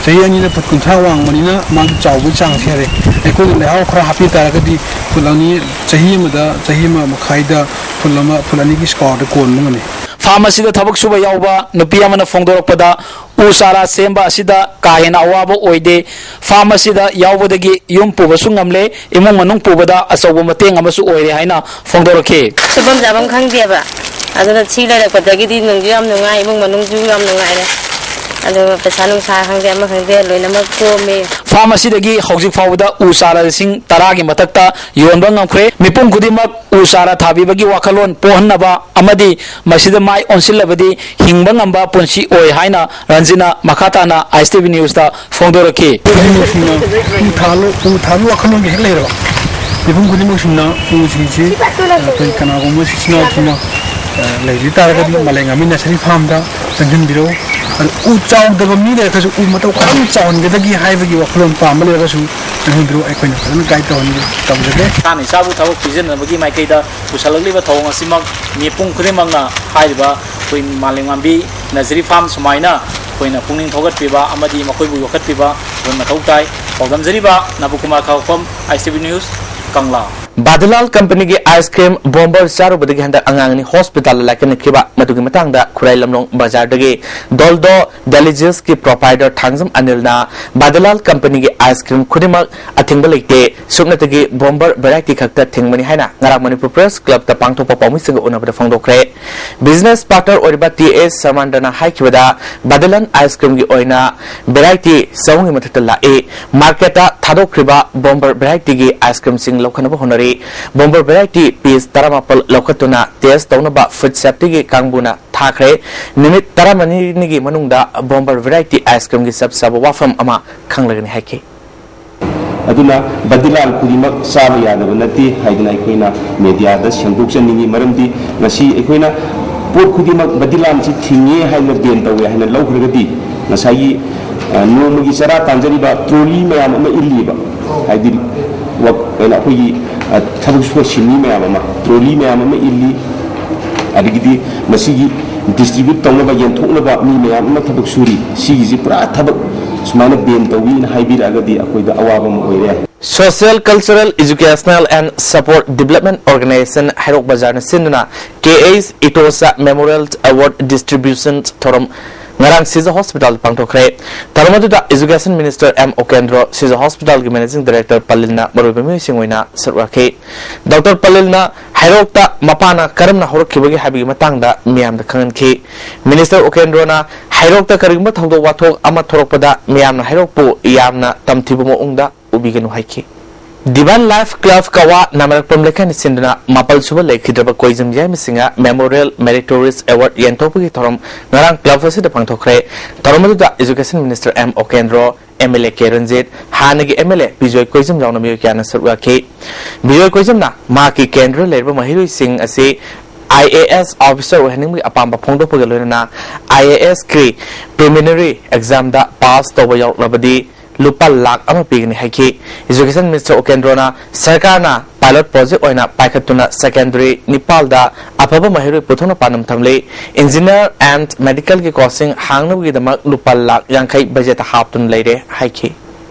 ꯆꯍꯤ ꯑꯅꯤꯗ ꯐꯨꯠ ꯀꯨꯟꯊ꯭ꯔꯥ ꯋꯥꯡꯕꯅꯤꯅ ꯃꯥꯒꯤ ꯆꯥꯎꯕꯒꯤ ꯆꯥꯡꯁꯤ ꯍꯥꯏꯔꯦ꯫ ꯑꯩꯈꯣꯏꯅ ꯂꯩꯍꯥꯎ ꯈꯔ ꯍꯥꯞꯄꯤ ꯇꯥꯔꯒꯗꯤ ꯐꯨꯠ ꯑꯅꯤ, ꯆꯍꯤ ꯑꯃꯗ, ꯆꯍꯤ ꯑꯃ ꯃꯈꯥꯏꯗ ꯐꯨꯠ ꯑꯃ, ꯐꯨꯠ ꯑꯅꯤꯒꯤ ꯁ꯭ꯀ꯭ꯋꯥꯔꯗ ꯀꯣꯟꯕ ꯉꯝꯃꯤ꯫ ꯐꯥꯔꯝ ꯑꯁꯤꯗ ꯊꯕꯛ ꯁꯨꯕ ꯌꯥꯎꯕ ꯅꯨꯄꯤ ꯑꯃꯅ ꯐꯣꯡꯗꯣꯔꯛꯄꯗ, ꯎ ꯆꯥꯔꯥ ꯁꯦꯝꯕ ꯑꯁꯤꯗ ꯀꯥ ꯍꯦꯟꯅ ꯑꯋꯥꯕ ꯑꯣꯏꯗꯦ, ꯐꯥꯔꯝ ꯑꯁꯤꯗ ꯌꯥꯎꯕꯗꯒꯤ ꯌꯨꯝ ꯄꯨꯕꯁꯨ ꯉꯝꯂꯦ, ꯏꯃꯨꯡ ꯃꯅꯨꯡ ꯄꯨꯕꯗ ꯑꯆꯧꯕ ꯃꯇꯦꯡ ꯑꯃꯁꯨ ꯑꯣꯏꯔꯦ ꯍꯥꯏꯅ ꯐꯣꯡꯗꯣꯔꯛꯈꯤ꯫ ꯁꯨꯐꯝ ꯆꯥꯐꯝ ꯈꯪꯗꯦꯕ꯫ ꯑꯗꯨꯅ ꯁꯤ ꯂꯩꯔꯛꯄꯗꯒꯤꯗꯤ ꯅꯨꯡꯁꯨ ꯌꯥꯝ ꯅꯨꯡꯉꯥꯏ, ꯏꯃꯨꯡ ꯃꯅꯨꯡꯁꯨ ꯌꯥꯝ ꯅꯨꯡꯉꯥꯏꯔꯦ꯫ ꯑꯗꯨꯒ ꯄꯩꯁꯥ ꯅꯨꯡꯁꯥ ꯈꯪꯗꯦ, ꯑꯃ ꯈꯪꯗꯦ, ꯂꯣꯏꯅꯃꯛ ꯀꯣꯝꯃꯤ꯫ ꯐꯥꯔꯝ ꯑꯁꯤꯗꯒꯤ ꯍꯧꯖꯤꯛ ꯐꯥꯎꯕꯗ ꯎ ꯆꯥꯔꯥ ꯂꯤꯁꯤꯡ ꯇꯔꯥꯒꯤ ꯃꯊꯛꯇ ꯌꯣꯟꯕ ꯉꯝꯈ꯭ꯔꯦ꯫ ꯃꯤꯄꯨꯝ ꯈꯨꯗꯤꯡꯃꯛ ꯎ ꯆꯥꯔꯥ ꯊꯥꯕꯤꯕꯒꯤ ꯋꯥꯈꯜꯂꯣꯟ ꯄꯣꯛꯍꯟꯅꯕ ꯑꯃꯗꯤ ꯃꯁꯤꯗ ꯃꯥꯏ ꯑꯣꯟꯁꯤꯜꯂꯕꯗꯤ ꯍꯤꯡꯕ ꯉꯝꯕ ꯄꯨꯟꯁꯤ ꯑꯣꯏ ꯍꯥꯏꯅ ꯔꯟꯖꯤꯅ ꯃꯈꯥ ꯇꯥꯅ ꯑꯥꯏ ꯑꯦꯁ ꯇꯤ ꯚꯤ ꯅ꯭ꯌꯨꯁꯇ ꯐꯣꯡꯗꯣꯔꯛꯈꯤ꯫ ꯈꯨꯗꯤꯡꯃꯛꯁꯤꯅ ꯎ ꯊꯥꯕ, ꯎ ꯊꯥꯕꯒꯤ ꯋꯥꯈꯜꯂꯣꯟꯒ ꯍꯦꯛ ꯂꯩꯔꯕ, ꯃꯤꯄꯨꯝ ꯈꯨꯗꯤꯡꯃꯛꯁꯤꯡꯅ ꯎꯁꯤꯡꯁꯤ, ꯑꯩꯈꯣꯏ ꯀꯅꯥꯒꯨꯝꯕ ꯏꯆꯤꯟ ꯏꯅꯥꯎꯁꯤꯡꯅ, ꯑ, ꯂꯩꯕꯤ ꯇꯥꯔꯒꯗꯤ ꯃꯥꯂꯦꯝꯉꯥꯝꯕꯤ ꯅꯁꯔꯤ ꯐꯥꯔꯝꯗ ꯆꯪꯁꯤꯟꯕꯤꯔꯛꯎ꯫ ꯑꯗꯨ ꯎ ꯆꯥꯎꯗꯕ ꯃꯤ ꯂꯩꯔꯒꯁꯨ ꯎ ꯃꯇꯧ ꯀꯔꯝꯅ ꯆꯥꯎꯍꯟꯒꯗꯒꯦ ꯍꯥꯏꯕꯒꯤ ꯋꯥꯈꯜꯂꯣꯟ ꯄꯥꯝꯕ ꯂꯩꯔꯒꯁꯨ ꯆꯪꯁꯤꯟꯕꯤꯔꯛꯎ, ꯑꯩꯈꯣꯏꯅ ꯐꯖꯅ ꯒꯥꯏꯗ ꯇꯧꯍꯟꯒꯦ, ꯇꯧꯖꯒꯦ꯫ ꯏꯁꯥꯅ ꯏꯁꯥꯕꯨ ꯊꯕꯛ ꯄꯤꯖꯅꯕꯒꯤ ꯃꯥꯏꯀꯩꯗ ꯄꯨꯁꯜꯂꯛꯂꯤꯕ ꯊꯧꯑꯣꯡ ꯑꯁꯤꯃꯛ ꯃꯤꯄꯨꯝ ꯈꯨꯗꯤꯡꯃꯛꯅ ꯍꯥꯏꯔꯤꯕ ꯑꯩꯈꯣꯏ ꯃꯥꯂꯦꯝꯉꯥꯝꯕꯤ ꯅꯖꯔꯤ ꯐꯥꯔꯝ ꯁꯨꯃꯥꯏꯅ ꯑꯩꯈꯣꯏꯅ ꯄꯨꯛꯅꯤꯡ ꯊꯧꯒꯠꯄꯤꯕ ꯑꯃꯗꯤ ꯃꯈꯣꯏꯕꯨ ꯌꯣꯛꯈꯠꯄꯤꯕ ꯑꯩꯈꯣꯏ ꯃꯊꯧ ꯇꯥꯏ꯫ ꯄꯥꯎꯗꯝꯖꯔꯤꯕ ꯅꯕꯀꯨꯃꯥꯔ ꯈꯥꯎꯈꯣꯝ, ꯑꯥꯏ ꯑꯦꯁ ꯇꯤ ꯚꯤ ꯅ꯭ꯌꯨꯁ, ꯀꯪꯂꯥ꯫ ꯕꯥꯗꯤꯂꯥꯜ ꯀꯝꯄꯅꯤꯒꯤ ꯑꯥꯏꯁ ꯀ꯭ꯔꯤꯝ ꯕꯣꯝꯕꯔ ꯆꯥꯔꯨꯕꯗꯒꯤ ꯍꯟꯗꯛ ꯑꯉꯥꯡ ꯑꯅꯤ ꯍꯣꯁꯄꯤꯇꯥꯜꯗ ꯂꯥꯏꯀꯠꯅꯈꯤꯕ꯫ ꯃꯗꯨꯒꯤ ꯃꯇꯥꯡꯗ ꯈꯨꯔꯥꯏ ꯂꯝꯂꯣꯡ ꯕꯖꯥꯔꯗꯒꯤ ꯗꯣꯜꯗꯣ ꯗꯦꯂꯤꯖꯤꯌꯁꯀꯤ ꯄ꯭ꯔꯣꯄꯥꯏꯇꯔ ꯊꯥꯡꯖꯝ ꯑꯅꯤꯜꯅ ꯕꯥꯗꯤꯂꯥꯜ ꯀꯝꯄꯅꯤꯒꯤ ꯑꯥꯏꯁ ꯀ꯭ꯔꯤꯝ ꯈꯨꯗꯤꯡꯃꯛ ꯑꯊꯤꯡꯕ ꯂꯩꯇꯦ, ꯁꯨꯞꯅꯇꯒꯤ ꯕꯣꯝꯕꯔ ꯚꯦꯔꯥꯏꯇꯤ ꯈꯛꯇ ꯊꯤꯡꯕꯅꯤ ꯍꯥꯏꯅ ꯉꯔꯥꯡ ꯃꯅꯤꯄꯨꯔ ꯄ꯭ꯔꯦꯁ ꯀ꯭ꯂꯕꯇ ꯄꯥꯡꯊꯣꯛꯄ ꯄꯥꯎꯃꯤꯁꯤꯡꯒ ꯎꯅꯕꯗ ꯐꯣꯡꯗꯣꯛꯈ꯭ꯔꯦ꯫ ꯕꯤꯖꯤꯅꯦꯁ ꯄꯥꯔꯇꯅꯔ ꯑꯣꯏꯔꯤꯕ ꯇꯤ ꯑꯦꯁ ꯁꯔꯃꯥꯟꯗꯅ ꯍꯥꯏꯈꯤꯕꯗ, ꯕꯥꯗꯤꯂꯥꯜ ꯑꯥꯏꯁ ꯀ꯭ꯔꯤꯝꯒꯤ ꯑꯣꯏꯅ ꯚꯦꯔꯥꯏꯇꯤ ꯆꯍꯨꯝꯒꯤ ꯃꯊꯛꯇ ꯂꯥꯛꯏ꯫ ꯃꯥꯔꯀꯦꯠꯇ ꯊꯥꯗꯣꯛꯈ꯭ꯔꯤꯕ ꯕꯣꯝꯕꯔ ꯚꯦꯔꯥꯏꯇꯤꯒꯤ ꯑꯥꯏꯁ ꯀ꯭ꯔꯤꯝꯁꯤꯡ ꯂꯧꯈꯠꯅꯕ ꯍꯣꯠꯅꯔꯤ꯫ ꯕꯣꯝꯕꯔ ꯚꯦꯔꯥꯏꯇꯤ ꯄꯤꯁ ꯇꯔꯥꯃꯥꯄꯜ ꯂꯧꯈꯠꯇꯨꯅ ꯇꯦꯁ ꯇꯧꯅꯕ ꯐꯨꯗ ꯁꯦꯐꯇꯤꯒꯤ ꯀꯥꯡꯕꯨꯅ ꯊꯥꯈ꯭ꯔꯦ꯫ ꯅꯨꯃꯤꯠ ꯇꯔꯥꯃꯔꯤꯅꯤꯒꯤ ꯃꯅꯨꯡꯗ ꯕꯣꯝꯕꯔ ꯚꯦꯔꯥꯏꯇꯤ ꯑꯥꯏꯁ ꯀ꯭ꯔꯤꯝꯒꯤ ꯆꯞ ꯆꯥꯕ ꯋꯥꯐꯝ ꯑꯃ ꯈꯪꯂꯒꯅꯤ ꯍꯥꯏꯈꯤ꯫ ꯑꯗꯨꯅ ꯕꯥꯗꯤꯂꯥꯜ ꯈꯨꯗꯤꯡꯃꯛ ꯆꯥꯕ ꯌꯥꯗꯕ ꯅꯠꯇꯦ ꯍꯥꯏꯗꯅ ꯑꯩꯈꯣꯏꯅ ꯃꯦꯗꯤꯌꯥꯗ ꯁꯦꯡꯗꯣꯛꯆꯅꯤꯡꯉꯤ꯫ ꯃꯔꯝꯗꯤ ꯉꯁꯤ ꯑꯩꯈꯣꯏꯅ ꯄꯣꯠ ꯈꯨꯗꯤꯡꯃꯛ ꯕꯥꯗꯤꯂꯥꯜꯁꯤ ꯊꯤꯡꯉꯦ ꯍꯥꯏꯅ ꯕꯦꯟ ꯇꯧꯋꯦ ꯍꯥꯏꯅ ꯂꯧꯈ꯭ꯔꯒꯗꯤ, ꯉꯁꯥꯏꯒꯤ, ꯑ, ꯅꯣꯡꯃꯒꯤ ꯆꯔꯥ ꯇꯥꯟꯖꯔꯤꯕ ꯇ꯭ꯔꯣꯂꯤ ꯃꯌꯥꯝ ꯑꯃ ꯏꯜꯂꯤꯕ, ꯍꯥꯏꯗꯤ ꯋꯥꯛ-, ꯑꯩꯈꯣꯏꯅ ꯑꯩꯈꯣꯏꯒꯤ, ꯑ, ꯊꯕꯛ ꯁꯨꯕ ꯁꯤꯟꯃꯤ ꯃꯌꯥꯝ ꯑꯃ, ꯇ꯭ꯔꯣꯂꯤ ꯃꯌꯥꯝ ꯑꯃ ꯏꯜꯂꯤ꯫ ꯑꯗꯒꯤꯗꯤ ꯃꯁꯤꯒꯤ ꯗꯤꯁꯇ꯭ꯔꯤꯕ꯭ꯌꯨꯠ ꯇꯧꯅꯕ, ꯌꯦꯟꯊꯣꯛꯅꯕ ꯃꯤ ꯃꯌꯥꯝ ꯑꯃ ꯊꯕꯛ ꯁꯨꯔꯤ꯫ ꯁꯤꯒꯤꯁꯤ ꯄꯨꯔꯥ ꯊꯕꯛ ꯁꯨꯃꯥꯏꯅ ꯕꯦꯟ ꯇꯧꯋꯤꯅ ꯍꯥꯏꯕꯤꯔꯛꯑꯒꯗꯤ ꯑꯩꯈꯣꯏꯗ ꯑꯋꯥꯕ ꯑꯃ ꯑꯣꯏꯔꯦ꯫ Social Cultural Educational and Support Development Organization ꯍꯩꯔꯣꯛ ꯕꯖꯥꯔꯅ ꯁꯤꯟꯗꯨꯅ K H Itosa Memorial Award Distribution ꯊꯧꯔꯝ ꯉꯔꯥꯡ ꯁꯤꯖ ꯍꯣꯁꯄꯤꯇꯥꯜꯗ ꯄꯥꯡꯊꯣꯛꯈ꯭ꯔꯦ꯫ ꯊꯧꯔꯝ ꯑꯗꯨꯗ Education Minister M Okendro, ꯁꯤꯖ ꯍꯣꯁꯄꯤꯇꯥꯜꯒꯤ Managing Director ꯄꯂꯤꯜꯅ ꯃꯔꯨꯑꯣꯏꯕ ꯃꯤꯑꯣꯏꯁꯤꯡ ꯑꯣꯏꯅ ꯁꯔꯨꯛ ꯌꯥꯈꯤ꯫ ꯗꯣꯛꯇꯔ ꯄꯂꯤꯜꯅ ꯍꯩꯔꯣꯛꯇ ꯃꯄꯥꯅ ꯀꯔꯝꯅ ꯍꯧꯔꯛꯈꯤꯕꯒꯦ ꯍꯥꯏꯕꯒꯤ ꯃꯇꯥꯡꯗ ꯃꯤꯌꯥꯝꯗ ꯈꯪꯍꯟꯈꯤ꯫ Minister Okendroꯅ ꯍꯩꯔꯣꯛꯇ ꯀꯔꯤꯒꯨꯝꯕ ꯊꯧꯗꯣꯛ ꯋꯥꯊꯣꯛ ꯑꯃ ꯊꯣꯔꯛꯄꯗ ꯃꯤꯌꯥꯝꯅ ꯍꯩꯔꯣꯛꯄꯨ ꯌꯥꯝꯅ ꯇꯝꯊꯤꯕ ꯃꯑꯣꯡꯗ ꯎꯕꯤꯒꯅꯨ ꯍꯥꯏꯈꯤ꯫ Divine Life Club ꯀꯋꯥ ꯅꯥꯃꯔꯛꯄꯝ ꯂꯩꯀꯥꯏꯅ ꯁꯤꯟꯗꯨꯅ ꯃꯥꯄꯜ ꯁꯨꯕ ꯂꯩꯈꯤꯗ꯭ꯔꯕ ꯀꯣꯏꯖꯝ ꯌꯥꯏꯃꯁꯤꯡꯍ Memorial Meritorious Award ꯌꯦꯟꯊꯣꯛꯄꯒꯤ ꯊꯧꯔꯝ ꯉꯔꯥꯡ club ꯑꯁꯤꯗ ꯄꯥꯡꯊꯣꯛꯈ꯭ꯔꯦ꯫ ꯊꯧꯔꯝ ꯑꯗꯨꯗ Education Minister M Okendro, M L A K Ranjit, ꯍꯥꯟꯅꯒꯤ M L A ꯕꯤꯖꯣꯏ ꯀꯣꯏꯖꯝ ꯌꯥꯎꯅ ꯃꯤꯑꯣꯏ ꯀꯌꯥꯅ ꯁꯔꯨꯛ ꯌꯥꯈꯤ꯫ ꯕꯤꯖꯣꯏ ꯀꯣꯏꯖꯝꯅ ꯃꯍꯥꯛꯀꯤ ꯀꯦꯟꯗ꯭ꯔ ꯂꯩꯔꯤꯕ ꯃꯍꯩꯔꯣꯏꯁꯤꯡ ꯑꯁꯤ I A S officer ꯑꯣꯏꯍꯟꯅꯤꯡꯕꯒꯤ ꯑꯄꯥꯝꯕ ꯐꯣꯡꯗꯣꯛꯄꯒ ꯂꯣꯏꯅꯅ I A S ꯀꯤ preliminary examꯗ pass ꯇꯧꯕ ꯌꯥꯎꯔꯛꯂꯕꯗꯤ ꯂꯨꯄꯥ ꯂꯥꯈ ꯑꯃ ꯄꯤꯒꯅꯤ ꯍꯥꯏꯈꯤ꯫ Education Minister Okendroꯅ ꯁꯔꯀꯥꯔꯅ pilot project ꯑꯣꯏꯅ ꯄꯥꯏꯈꯠꯇꯨꯅ secondary ꯅꯤꯄꯥꯜꯗ ꯑꯐꯕ ꯃꯍꯩꯔꯣꯏ ꯄꯨꯊꯣꯛꯅ ꯄꯥꯟꯗꯝ ꯊꯝꯂꯤ꯫ Engineer and medicalꯒꯤ coaching ꯍꯥꯡꯅꯕꯒꯤꯗꯃꯛ ꯂꯨꯄꯥ ꯂꯥꯈ ꯌꯥꯡꯈꯩ budget ꯍꯥꯞꯇꯨꯅ ꯂꯩꯔꯦ ꯍꯥꯏꯈꯤ꯫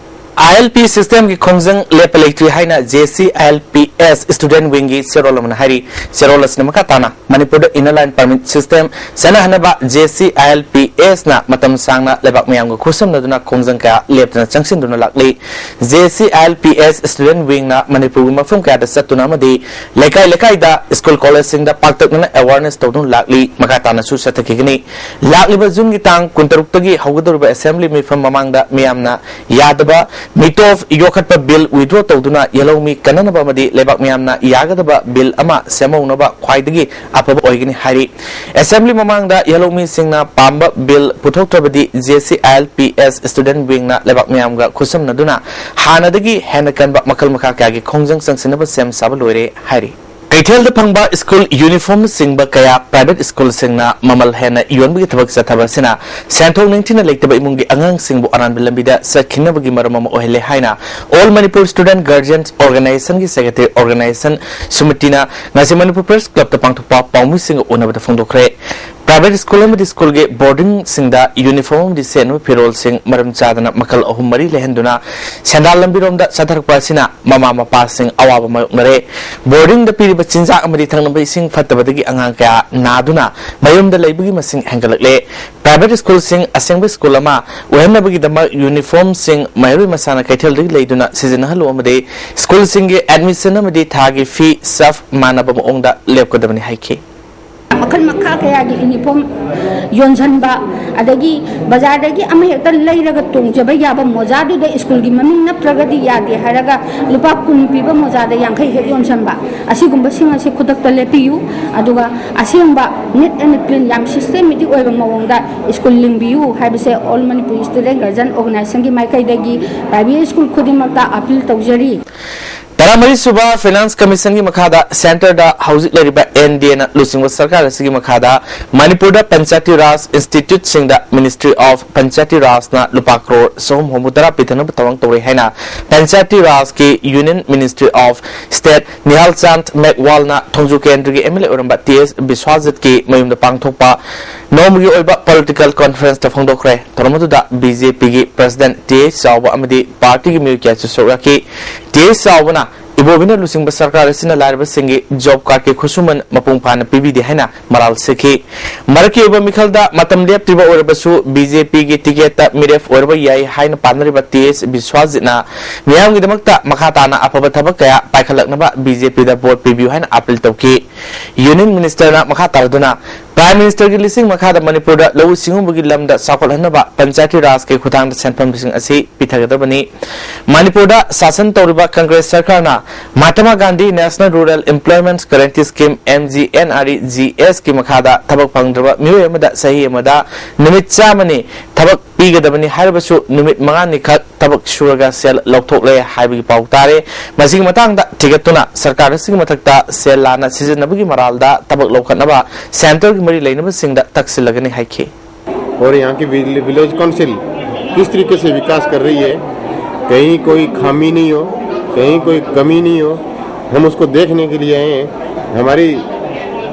I L P systemꯒꯤ ꯈꯣꯡꯖꯪ ꯂꯦꯞꯄ ꯂꯩꯇ꯭ꯔꯤ ꯍꯥꯏꯅ J C I L P S student wingꯒꯤ ꯆꯦꯔꯣꯜ ꯑꯃꯅ ꯍꯥꯏꯔꯤ꯫ ꯆꯦꯔꯣꯜ ꯑꯁꯤꯅ ꯃꯈꯥ ꯇꯥꯅ ꯃꯅꯤꯄꯨꯔꯗ Inner Line Permit system ꯆꯠꯅꯍꯟꯅꯕ J C I L P Sꯅ ꯃꯇꯝ ꯁꯥꯡꯅ ꯂꯩꯕꯥꯛ ꯃꯤꯌꯥꯝꯒ ꯈꯨꯠꯁꯝꯅꯗꯨꯅ ꯈꯣꯡꯖꯪ ꯀꯌꯥ ꯂꯦꯞꯇꯅ ꯆꯪꯁꯤꯟꯗꯨꯅ ꯂꯥꯛꯂꯤ꯫ J C I L P S student wingꯅ ꯃꯅꯤꯄꯨꯔꯒꯤ ꯃꯐꯝ ꯀꯌꯥꯗ ꯆꯠꯇꯨꯅ ꯑꯃꯗꯤ ꯂꯩꯀꯥꯏ ꯂꯩꯀꯥꯏꯗ school collegeꯁꯤꯡꯗ ꯄꯥꯛꯇꯛꯅꯅ awareness ꯇꯧꯗꯨꯅ ꯂꯥꯛꯂꯤ꯫ ꯃꯈꯥ ꯇꯥꯅꯁꯨ ꯆꯠꯊꯈꯤꯒꯅꯤ꯫ ꯂꯥꯛꯂꯤꯕ Juneꯒꯤ ꯇꯥꯡ ꯀꯨꯟꯇꯔꯨꯛꯇꯒꯤ ꯍꯧꯒꯗꯧꯔꯤꯕ assembly ꯃꯤꯐꯝ ꯃꯃꯥꯡꯗ ꯃꯤꯌꯥꯝꯅ ꯌꯥꯗꯕ ꯃꯤꯇꯣꯞ ꯌꯣꯛꯈꯠꯄ bill withdraw ꯇꯧꯗꯨꯅ ꯌꯦꯜꯍꯧꯃꯤ ꯀꯟꯅꯅꯕ ꯑꯃꯗꯤ ꯂꯩꯕꯥꯛ ꯃꯤꯌꯥꯝꯅ ꯌꯥꯒꯗꯕ bill ꯑꯃ ꯁꯦꯝꯍꯧꯅꯕ ꯈ꯭ꯋꯥꯏꯗꯒꯤ ꯑꯐꯕ ꯑꯣꯏꯒꯅꯤ ꯍꯥꯏꯔꯤ꯫ Assembly ꯃꯃꯥꯡꯗ ꯌꯦꯜꯍꯧꯃꯤꯁꯤꯡꯅ ꯄꯥꯝꯕ bill ꯄꯨꯊꯣꯛꯇ꯭ꯔꯕꯗꯤ J C I L P S student wingꯅ ꯂꯩꯕꯥꯛ ꯃꯤꯌꯥꯝꯒ ꯈꯨꯠꯁꯝꯅꯗꯨꯅ ꯍꯥꯟꯅꯗꯒꯤ ꯍꯦꯟꯅ ꯀꯟꯕ ꯃꯈꯜ ꯃꯈꯥ ꯀꯌꯥꯒꯤ ꯈꯣꯡꯖꯪ ꯆꯪꯁꯤꯟꯅꯕ ꯁꯦꯝ ꯁꯥꯕ ꯂꯣꯏꯔꯦ ꯍꯥꯏꯔꯤ꯫ ꯀꯩꯊꯦꯜꯗ ꯐꯪꯕ school uniformꯁꯤꯡꯕ ꯀꯌꯥ private schoolꯁꯤꯡꯅ ꯃꯃꯜ ꯍꯦꯟꯅ ꯌꯣꯟꯕꯒꯤ ꯊꯕꯛ ꯆꯠꯊꯕ ꯑꯁꯤꯅ ꯁꯦꯟꯊꯣꯛ ꯅꯤꯡꯊꯤꯅ ꯂꯩꯇꯕ ꯏꯃꯨꯡꯒꯤ ꯑꯉꯥꯡꯁꯤꯡꯕꯨ ꯑꯔꯥꯟꯕ ꯂꯝꯕꯤꯗ ꯆꯠꯈꯤꯅꯕꯒꯤ ꯃꯔꯝ ꯑꯃ ꯑꯣꯏꯍꯜꯂꯦ ꯍꯥꯏꯅ All Manipur Student Guardians Organizationꯒꯤ secretary organization ꯁꯨꯃꯤꯇꯤꯅ ꯉꯁꯤ Manipur Press Clubꯇ ꯄꯥꯡꯊꯣꯛꯄ ꯄꯥꯎꯃꯤꯁꯤꯡꯒ ꯎꯅꯕꯗ ꯐꯣꯡꯗꯣꯛꯈ꯭ꯔꯦ꯫ ꯄ꯭ꯔꯥꯏꯚꯦꯠ ꯁ꯭ꯀꯨꯜ ꯑꯃꯗꯤ ꯁ꯭ꯀꯨꯜꯒꯤ ꯕꯣꯔꯗꯤꯡꯁꯤꯡꯗ ꯌꯨꯅꯤꯐꯣꯔꯝ ꯑꯃꯗꯤ ꯁꯦꯠꯅꯕ ꯐꯤꯔꯣꯜꯁꯤꯡ ꯃꯔꯝ ꯆꯥꯗꯅ ꯃꯈꯜ ꯑꯍꯨꯝ ꯃꯔꯤ ꯂꯩꯍꯟꯗꯨꯅ ꯁꯦꯟꯗꯥꯟ ꯂꯝꯕꯤꯔꯣꯝꯗ ꯆꯠꯊꯔꯛꯄ ꯑꯁꯤꯅ ꯃꯃꯥ ꯃꯄꯥꯁꯤꯡ ꯑꯋꯥꯕ ꯃꯥꯌꯣꯛꯅꯔꯦ꯫ ꯕꯣꯔꯗꯤꯡꯗ ꯄꯤꯔꯤꯕ ꯆꯤꯟꯖꯥꯛ ꯑꯃꯗꯤ ꯊꯛꯅꯕ ꯏꯁꯤꯡ ꯐꯠꯇꯕꯗꯒꯤ ꯑꯉꯥꯡ ꯀꯌꯥ ꯅꯥꯗꯨꯅ ꯃꯌꯨꯝꯗ ꯂꯩꯕꯒꯤ ꯃꯁꯤꯡ ꯍꯦꯟꯒꯠꯂꯛꯂꯦ꯫ ꯄ꯭ꯔꯥꯏꯚꯦꯠ ꯁ꯭ꯀꯨꯜꯁꯤꯡ ꯑꯁꯦꯡꯕ ꯁ꯭ꯀꯨꯜ ꯑꯃ ꯑꯣꯏꯍꯟꯅꯕꯒꯤꯗꯃꯛ ꯌꯨꯅꯤꯐꯣꯔꯝꯁꯤꯡ ꯃꯍꯩꯔꯣꯏ ꯃꯁꯥꯅ ꯀꯩꯊꯦꯜꯗꯒꯤ ꯂꯩꯗꯨꯅ ꯁꯤꯖꯤꯟꯅꯍꯜꯂꯨ ꯑꯃꯗꯤ ꯁ꯭ꯀꯨꯜꯁꯤꯡꯒꯤ ꯑꯦꯗꯃꯤꯁꯟ ꯑꯃꯗꯤ ꯊꯥꯒꯤ ꯐꯤ ꯆꯞ ꯃꯥꯟꯅꯕ ꯃꯑꯣꯡꯗ ꯂꯦꯞꯀꯗꯕꯅꯤ ꯍꯥꯏꯈꯤ꯫ ꯃꯈꯜ ꯃꯈꯥ ꯀꯌꯥꯒꯤ ꯌꯨꯅꯤꯐꯣꯔꯝ ꯌꯣꯟꯁꯤꯟꯕ, ꯑꯗꯒꯤ ꯕꯖꯥꯔꯗꯒꯤ ꯑꯃ ꯍꯦꯛꯇ ꯂꯩꯔꯒ ꯇꯣꯡꯖꯕ ꯌꯥꯕ ꯃꯣꯖꯥꯗꯨꯗ ꯁ꯭ꯀꯨꯜꯒꯤ ꯃꯃꯤꯡ ꯅꯞꯇ꯭ꯔꯒꯗꯤ ꯌꯥꯗꯦ ꯍꯥꯏꯔꯒ ꯂꯨꯄꯥ ꯀꯨꯟ ꯄꯤꯕ ꯃꯣꯖꯥꯗ ꯌꯥꯡꯈꯩ ꯍꯦꯛ ꯌꯣꯟꯁꯤꯟꯕ, ꯑꯁꯤꯒꯨꯝꯕꯁꯤꯡ ꯑꯁꯤ ꯈꯨꯗꯛꯇ ꯂꯦꯞꯄꯤꯌꯨ꯫ ꯑꯗꯨꯒ ꯑꯁꯦꯡꯕ neat and clean, ꯌꯥꯝ systematic ꯑꯣꯏꯕ ꯃꯑꯣꯡꯗ ꯁ꯭ꯀꯨꯜ ꯂꯤꯡꯕꯤꯌꯨ ꯍꯥꯏꯕꯁꯦ All Manipur Student Guardian Organizationꯒꯤ ꯃꯥꯏꯀꯩꯗꯒꯤ ꯄ꯭ꯔꯥꯏꯚꯦꯠ ꯁ꯭ꯀꯨꯜ ꯈꯨꯗꯤꯡꯃꯛꯇ ꯑꯄꯤꯜ ꯇꯧꯖꯔꯤ꯫ ꯇꯔꯥꯃꯔꯤ ꯁꯨꯕ ꯐꯥꯏꯅꯥꯟꯁ ꯀꯃꯤꯁꯟꯒꯤ ꯃꯈꯥꯗ ꯁꯦꯟꯇꯔꯗ ꯍꯧꯖꯤꯛ ꯂꯩꯔꯤꯕ ꯑꯦꯟ ꯗꯤ ꯑꯦꯅ ꯂꯨꯆꯤꯡꯕ ꯁꯔꯀꯥꯔ ꯑꯁꯤꯒꯤ ꯃꯈꯥꯗ ꯃꯅꯤꯄꯨꯔꯗ ꯄꯟꯆꯥꯌꯇꯤ ꯔꯥꯖ ꯏꯟꯁꯇꯤꯇ꯭ꯌꯨꯠꯁꯤꯡꯗ Ministry of Panchayati Rajꯅ ꯂꯨꯄꯥ ꯀ꯭ꯔꯣꯔ ꯆꯍꯨꯝ ꯍꯨꯝꯐꯨ ꯇꯔꯥ ꯄꯤꯊꯅꯕ ꯊꯧꯔꯥꯡ ꯇꯧꯔꯦ ꯍꯥꯏꯅ panchayati ꯔꯥꯖꯀꯤ Union Ministry of State ꯅꯤꯍꯥꯜ Chand ꯃꯦꯒꯋꯥꯜꯅ ꯊꯣꯡꯖꯨ ꯀꯦꯟꯗ꯭ꯔꯒꯤ ꯑꯦꯝ ꯑꯦꯜ ꯑꯦ ꯑꯣꯏꯔꯝꯕ ꯇꯤ ꯑꯦꯁ ꯕꯤꯁ꯭ꯋꯥꯖꯤꯠꯀꯤ ꯃꯌꯨꯝꯗ ꯄꯥꯡꯊꯣꯛꯄ ꯅꯣꯡꯃꯒꯤ ꯑꯣꯏꯕ ꯄꯣꯂꯤꯇꯤꯀꯦꯜ ꯀꯣꯟꯐꯔꯦꯟꯁꯇ ꯐꯣꯡꯗꯣꯛꯈ꯭ꯔꯦ꯫ ꯊꯧꯔꯝ ꯑꯗꯨꯗ ꯕꯤ ꯖꯦ ꯄꯤꯒꯤ ꯄ꯭ꯔꯁꯤꯗꯦꯟꯠ ꯇꯤ ꯑꯩꯆ ꯆꯥꯎꯕ ꯑꯃꯗꯤ ꯄꯥꯔꯇꯤꯒꯤ ꯃꯤꯑꯣꯏ ꯀꯌꯥꯁꯨ ꯁꯔꯨꯛ ꯌꯥꯈꯤ꯫ ꯇꯤ ꯑꯩꯆ ꯆꯥꯎꯕꯅ ꯏꯕꯣꯕꯤꯅ ꯂꯨꯆꯤꯡꯕ ꯁꯔꯀꯥꯔ ꯑꯁꯤꯅ ꯂꯥꯏꯔꯕꯁꯤꯡꯒꯤ ꯖꯣꯕ ꯀꯥꯔꯗꯀꯤ ꯈꯨꯠꯁꯨꯃꯟ ꯃꯄꯨꯡ ꯐꯥꯅ ꯄꯤꯕꯤꯗꯦ ꯍꯥꯏꯅ ꯃꯔꯥꯜ ꯁꯤꯈꯤ꯫ ꯃꯔꯛꯀꯤ ꯑꯣꯏꯕ ꯃꯤꯈꯜꯗ ꯃꯇꯝ ꯂꯦꯞꯇ꯭ꯔꯤꯕ ꯑꯣꯏꯔꯕꯁꯨ ꯕꯤ ꯖꯦ ꯄꯤꯒꯤ ꯇꯤꯀꯦꯠꯇ ꯃꯤꯔꯦꯞ ꯑꯣꯏꯔꯕ ꯌꯥꯏ ꯍꯥꯏꯅ ꯄꯥꯅꯔꯤꯕ ꯇꯤ ꯑꯩꯆ ꯕꯤꯁ꯭ꯋꯥꯖꯤꯠꯅ ꯃꯤꯌꯥꯝꯒꯤꯗꯃꯛꯇ ꯃꯈꯥ ꯇꯥꯅ ꯑꯐꯕ ꯊꯕꯛ ꯀꯌꯥ ꯄꯥꯏꯈꯠꯂꯛꯅꯕ ꯕꯤ ꯖꯦ ꯄꯤꯗ ꯚꯣꯠ ꯄꯤꯕꯤꯌꯨ ꯍꯥꯏꯅ ꯑꯄꯤꯜ ꯇꯧꯈꯤ꯫ ꯌꯨꯅꯤꯌꯟ ꯃꯤꯅꯤꯁꯇꯔꯅ ꯃꯈꯥ ꯇꯥꯔꯗꯨꯅ ꯄ꯭ꯔꯥꯏꯝ ꯃꯤꯅꯤꯁꯇꯔꯒꯤ ꯂꯤꯁꯤꯡ ꯃꯈꯥꯗ ꯃꯅꯤꯄꯨꯔꯗ ꯂꯧꯎ ꯁꯤꯡꯎꯕꯒꯤ ꯂꯝꯗ ꯆꯥꯎꯈꯠꯍꯟꯅꯕ ꯄꯟꯆꯥꯌꯇꯤ ꯔꯥꯖꯀꯤ ꯈꯨꯠꯊꯥꯡꯗ ꯁꯦꯟꯐꯝꯁꯤꯡ ꯑꯁꯤ ꯄꯤꯊꯒꯗꯕꯅꯤ꯫ ꯃꯅꯤꯄꯨꯔꯗ ꯁꯥꯁꯟ ꯇꯧꯔꯤꯕ ꯀꯪꯒ꯭ꯔꯦꯁ ꯁꯔꯀꯥꯔꯅ Mahatma Gandhi National Rural Employment Guarantee Scheme, M G N R E G S ꯀꯤ ꯃꯈꯥꯗ ꯊꯕꯛ ꯐꯪꯗ꯭ꯔꯕ ꯃꯤꯑꯣꯏ ꯑꯃꯗ ꯆꯍꯤ ꯑꯃꯗ ꯅꯨꯃꯤꯠ ꯆꯥꯝꯃꯅꯤ ꯊꯕꯛ ꯄꯤꯒꯗꯕꯅꯤ ꯍꯥꯏꯔꯕꯁꯨ ꯅꯨꯃꯤꯠ ꯃꯉꯥꯅꯤꯈꯛ ꯊꯕꯛ ꯁꯨꯔꯒ ꯁꯦꯜ ꯂꯧꯊꯣꯛꯂꯦ ꯍꯥꯏꯕꯒꯤ ꯄꯥꯎ ꯇꯥꯔꯦ꯫ ꯃꯁꯤꯒꯤ ꯃꯇꯥꯡꯗ ꯊꯤꯒꯠꯇꯨꯅ ꯁꯔꯀꯥꯔ ꯑꯁꯤꯒꯤ ꯃꯊꯛꯇ ꯁꯦꯜ ꯂꯥꯟꯅ ꯁꯤꯖꯤꯟꯅꯕꯒꯤ ꯃꯔꯥꯜꯗ ꯊꯕꯛ ꯂꯧꯈꯠꯅꯕ ꯁꯦꯟꯇꯔꯒꯤ ꯃꯔꯤ ꯂꯩꯅꯕꯁꯤꯡꯗ ꯇꯛꯁꯤꯜꯂꯒꯅꯤ ꯍꯥꯏꯈꯤ꯫ और यहाँ की विल-, विलेज काउंसिल किस तरीके से विकास कर रही है, कहीं कोई खामी नहीं हो, कहीं कोई कमी नहीं हो, हम उसको देखने के लिए आए हैं। हमारी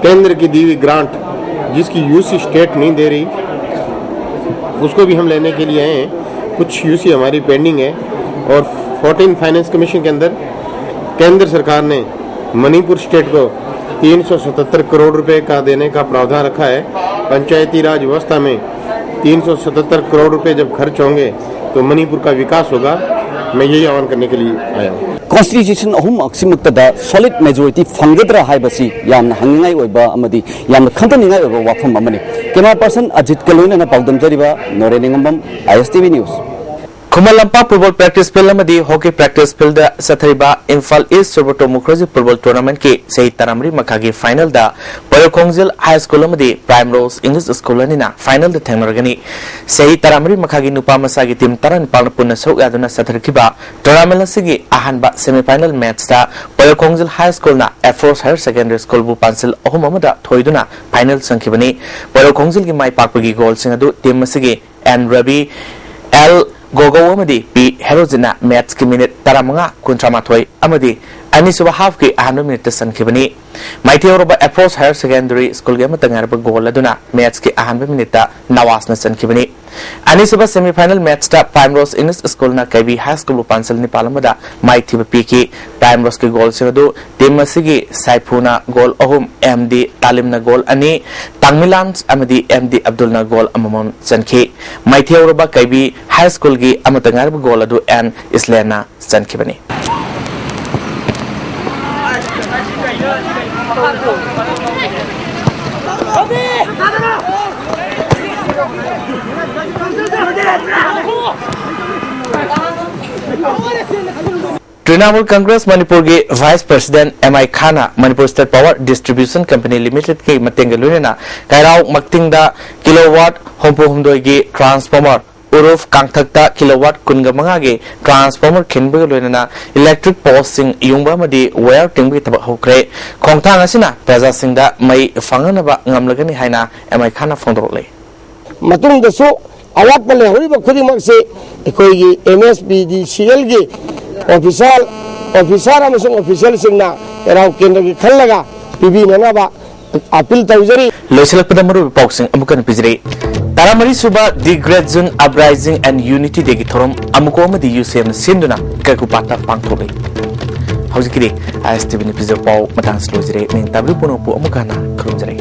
केंद्र की दी हुई ग्रांट जिसकी यूसी स्टेट नहीं दे रही, उसको भी हम लेने के लिए आए हैं। कुछ यूसी हमारी पेंडिंग है और फोर्टीन फाइनेंस कमीशन के अंदर केंद्र सरकार ने मणिपुर स्टेट को तीन सौ सतहत्तर करोड़ रुपए का देने का प्रावधान रखा है। पंचायती राज व्यवस्था में तीन सौ सतहत्तर करोड़ रुपए जब खर्च होंगे तो मणिपुर का विकास होगा। मैं यही आह्वान करने के लिए आया हूँ। Constitution ꯑꯍꯨꯝꯃꯛꯁꯤꯃꯛꯇꯗ solid majority ꯐꯪꯒꯗ꯭ꯔꯥ ꯍꯥꯏꯕꯁꯤ ꯌꯥꯝꯅ ꯍꯪꯅꯤꯡꯉꯥꯏ ꯑꯣꯏꯕ ꯑꯃꯗꯤ ꯌꯥꯝꯅ ꯈꯟꯊꯅꯤꯡꯉꯥꯏ ꯑꯣꯏꯕ ꯋꯥꯐꯝ ꯑꯃꯅꯤ꯫ Camera person ꯑꯖꯤꯠꯀ ꯂꯣꯏꯅꯅ ꯄꯥꯎꯗꯝꯖꯔꯤꯕ Noren ꯅꯤꯉꯝꯕꯝ, ISTV News꯫ Khuman Lampak football practice ꯐꯤꯜꯗ ꯑꯃꯗꯤ ꯍꯣꯀꯤ ꯄ꯭ꯔꯦꯛꯇꯤꯁ ꯐꯤꯜꯗ ꯆꯠꯊꯔꯤꯕ ꯏꯝꯐꯥꯜ ꯏꯁ ꯁꯔꯕꯇꯣꯃꯨꯈꯔꯖꯤ ꯐꯨꯠꯕꯣꯜ ꯇꯣꯔꯅꯥꯃꯦꯟꯠꯀꯤ ꯆꯍꯤ ꯇꯔꯥꯃꯔꯤ ꯃꯈꯥꯒꯤ ꯐꯥꯏꯅꯦꯜꯗ ꯄꯣꯏꯔꯧꯈꯣꯡꯖꯤꯜ ꯍꯥꯏ ꯁ꯭ꯀꯨꯜ ꯑꯃꯗꯤ ꯄ꯭ꯔꯥꯏꯝ ꯔꯣꯁ ꯏꯪꯂꯤꯁ ꯁ꯭ꯀꯨꯜ ꯑꯅꯤꯅ ꯐꯥꯏꯅꯦꯜꯗ ꯊꯦꯡꯅꯔꯒꯅꯤ꯫ ꯆꯍꯤ ꯇꯔꯥꯃꯔꯤ ꯃꯈꯥꯒꯤ ꯅꯨꯄꯥ ꯃꯆꯥꯒꯤ ꯇꯤꯝ ꯇꯔꯥꯅꯤꯄꯥꯜꯅ ꯄꯨꯟꯅ ꯁꯔꯨꯛ ꯌꯥꯗꯨꯅ ꯆꯠꯊꯔꯛꯈꯤꯕ ꯇꯣꯔꯅꯥꯃꯦꯟꯠ ꯑꯁꯤꯒꯤ ꯑꯍꯥꯟꯕ ꯁꯦꯃꯤ ꯐꯥꯏꯅꯦꯜ ꯃꯦꯠꯆꯇ ꯄꯣꯏꯔꯧꯈꯣꯡꯖꯤꯜ ꯍꯥꯏ ꯁ꯭ꯀꯨꯜꯅ ꯑꯦꯐ꯭ꯔꯣꯁ ꯍꯥꯌꯔ ꯁꯦꯀꯦꯟꯗꯔꯤ ꯁ꯭ꯀꯨꯜꯕꯨ ꯄꯥꯟꯁꯤꯜ ꯑꯍꯨꯝ ꯑꯃꯗ ꯊꯣꯏꯗꯨꯅ ꯐꯥꯏꯅꯦꯜ ꯆꯪꯈꯤꯕꯅꯤ꯫ ꯄꯣꯏꯔꯧꯈꯣꯡꯖꯤꯜꯒꯤ ꯃꯥꯏ ꯄꯥꯛꯄꯒꯤ ꯒꯣꯜꯁꯤꯡ ꯑꯗꯨ ꯇꯤꯝ ꯑꯁꯤꯒꯤ ꯑꯦꯟ ꯔꯕꯤ, ꯑꯦꯜ ꯒꯣꯒꯧ ꯑꯃꯗꯤ ꯄꯤ ꯍꯦꯔꯣꯖꯤꯠꯅ ꯃꯦꯠꯆꯀꯤ ꯃꯤꯅꯤꯠ ꯇꯔꯥꯃꯉꯥ, ꯀꯨꯟꯊ꯭ꯔꯥꯃꯥꯊꯣꯏ ꯑꯃꯗꯤ ꯑꯅꯤꯁꯨꯕ ꯍꯥꯐꯀꯤ ꯑꯍꯥꯟꯕ ꯃꯤꯅꯤꯠꯇ ꯆꯟꯈꯤꯕꯅꯤ꯫ ꯃꯥꯏꯊꯤꯍꯧꯔꯕ ꯑꯦꯐ꯭ꯔꯣꯁ ꯍꯥꯌꯔ ꯁꯦꯀꯦꯟꯗꯔꯤ ꯁ꯭ꯀꯨꯜꯒꯤ ꯑꯃꯠꯇ ꯉꯥꯏꯔꯕ ꯒꯣꯜ ꯑꯗꯨꯅ ꯃꯦꯠꯆꯀꯤ ꯑꯍꯥꯟꯕ ꯃꯤꯅꯤꯠꯇ ꯅꯋꯥꯖꯅ ꯆꯟꯈꯤꯕꯅꯤ꯫ ꯑꯅꯤꯁꯨꯕ ꯁꯦꯃꯤ ꯐꯥꯏꯅꯦꯜ ꯃꯦꯠꯆꯇ ꯄ꯭ꯔꯥꯏꯝ ꯔꯣꯁ ꯏꯪꯂꯤꯁ ꯁ꯭ꯀꯨꯜꯅ ꯀꯩꯕꯤ ꯍꯥꯏ ꯁ꯭ꯀꯨꯜꯕꯨ ꯄꯥꯟꯁꯤꯜ ꯅꯤꯄꯥꯜ ꯑꯃꯗ ꯃꯥꯏꯊꯤꯕ ꯄꯤꯈꯤ꯫ ꯄ꯭ꯔꯥꯏꯝ ꯔꯣꯁꯀꯤ ꯒꯣꯜꯁꯤꯡ ꯑꯗꯨ ꯇꯤꯝ ꯑꯁꯤꯒꯤ ꯁꯥꯏꯐꯨꯅ ꯒꯣꯜ ꯑꯍꯨꯝ, ꯑꯦꯝ ꯗꯤ ꯇꯥꯂꯤꯝꯅ ꯒꯣꯜ ꯑꯅꯤ, ꯇꯥꯡꯃꯤꯂꯥꯟꯁ ꯑꯃꯗꯤ ꯑꯦꯝ ꯗꯤ ꯑꯕꯗꯨꯜꯅ ꯒꯣꯜ ꯑꯃꯃꯝ ꯆꯟꯈꯤ꯫ ꯃꯥꯏꯊꯤꯍꯧꯔꯕ ꯀꯩꯕꯤ ꯍꯥꯏ ꯁ꯭ꯀꯨꯜꯒꯤ ꯑꯃꯠꯇ ꯉꯥꯏꯔꯕ ꯒꯣꯜ ꯑꯗꯨ ꯑꯦꯟ ꯏꯁꯂꯦꯟꯅ ꯆꯟꯈꯤꯕꯅꯤ꯫ ꯇ꯭ꯔꯤꯅꯥꯃꯨꯜ ꯀꯪꯒ꯭ꯔꯦꯁ ꯃꯅꯤꯄꯨꯔꯒꯤ ꯚꯥꯏꯁ ꯄ꯭ꯔꯁꯤꯗꯦꯟꯠ ꯑꯦꯝ ꯑꯥꯏ ꯈꯥꯟꯅ Manipur state power distribution company ꯂꯤꯃꯤꯇꯦꯗꯀꯤ ꯃꯇꯦꯡꯒ ꯂꯣꯏꯅꯅ ꯀꯩꯔꯥꯎ ꯃꯛꯇꯤꯡꯗ ꯀꯤꯂꯣꯋꯥꯠ ꯍꯨꯝꯐꯨ ꯍꯨꯝꯗꯣꯏꯒꯤ ꯇ꯭ꯔꯥꯟꯁꯐꯣꯔꯃꯔ, ꯎꯔꯨꯐ ꯀꯥꯡꯊꯛꯇ ꯀꯤꯂꯣꯋꯥꯠ ꯀꯨꯟꯒ ꯃꯉꯥꯒꯤ ꯇ꯭ꯔꯥꯟꯁꯐꯣꯔꯃꯔ ꯈꯤꯟꯕꯒ ꯂꯣꯏꯅꯅ ꯏꯂꯦꯛꯇ꯭ꯔꯤꯛ ꯄꯣꯁꯁꯤꯡ ꯌꯨꯡꯕ ꯑꯃꯗꯤ ꯋꯥꯌꯔ ꯇꯤꯡꯕꯒꯤ ꯊꯕꯛ ꯍꯧꯈ꯭ꯔꯦ꯫ ꯈꯣꯡꯊꯥꯡ ꯑꯁꯤꯅ ꯄ꯭ꯔꯖꯥꯁꯤꯡꯗ ꯃꯩ ꯐꯪꯍꯟꯅꯕ ꯉꯝꯂꯒꯅꯤ ꯍꯥꯏꯅ ꯑꯦꯝ ꯑꯥꯏ ꯈꯥꯟꯅ ꯐꯣꯡꯗꯣꯔꯛꯂꯤ꯫ ꯃꯇꯨꯡꯗꯁꯨ ꯑꯋꯥꯠꯄ ꯂꯩꯍꯧꯔꯤꯕ ꯈꯨꯗꯤꯡꯃꯛꯁꯤ ꯑꯩꯈꯣꯏꯒꯤ ꯑꯦꯝ ꯑꯦꯁ ꯄꯤ ꯗꯤ ꯁꯤ ꯑꯦꯜꯒꯤ ꯑꯣꯐꯤꯁꯥꯔ, ꯑꯣꯐꯤꯁꯥꯔ ꯑꯃꯁꯨꯡ ꯑꯣꯐꯤꯁꯤꯌꯦꯜꯁꯤꯡꯅ ꯀꯩꯔꯥꯎ ꯀꯦꯟꯗ꯭ꯔꯒꯤ ꯈꯜꯂꯒ ꯄꯤꯕꯤꯅꯅꯕ ꯑꯄꯤꯜ ꯇꯧꯖꯔꯤ꯫ ꯂꯣꯏꯁꯤꯜꯂꯛꯄꯗ ꯃꯔꯨꯑꯣꯏꯕ ꯄꯥꯎꯁꯤꯡ ꯑꯃꯨꯛ ꯍꯟꯅ ꯄꯤꯖꯔꯤ꯫ ꯇꯔꯥꯃꯔꯤ ꯁꯨꯕ The Great Zoon Uprising and Unity Day ꯒꯤ ꯊꯧꯔꯝ ꯑꯃꯨꯀꯣ ꯑꯃꯗꯤ ꯌꯨꯁꯦꯝꯅ ꯁꯤꯟꯗꯨꯅ ꯀꯩꯀꯨꯄꯥꯠꯇ ꯄꯥꯡꯊꯣꯛꯂꯤ꯫ ꯍꯧꯖꯤꯛꯀꯤꯗꯤ ISTV ꯅ ꯄꯤꯖꯕ ꯄꯥꯎ ꯃꯇꯥꯡꯁꯤ ꯂꯣꯏꯖꯔꯦ꯫ ꯅꯤꯡ ꯇꯥꯕꯤꯌꯨ ꯄꯨꯝꯅꯃꯛꯄꯨ ꯑꯃꯨꯛ ꯍꯟꯅ ꯈꯨꯔꯨꯝꯖꯔꯤ꯫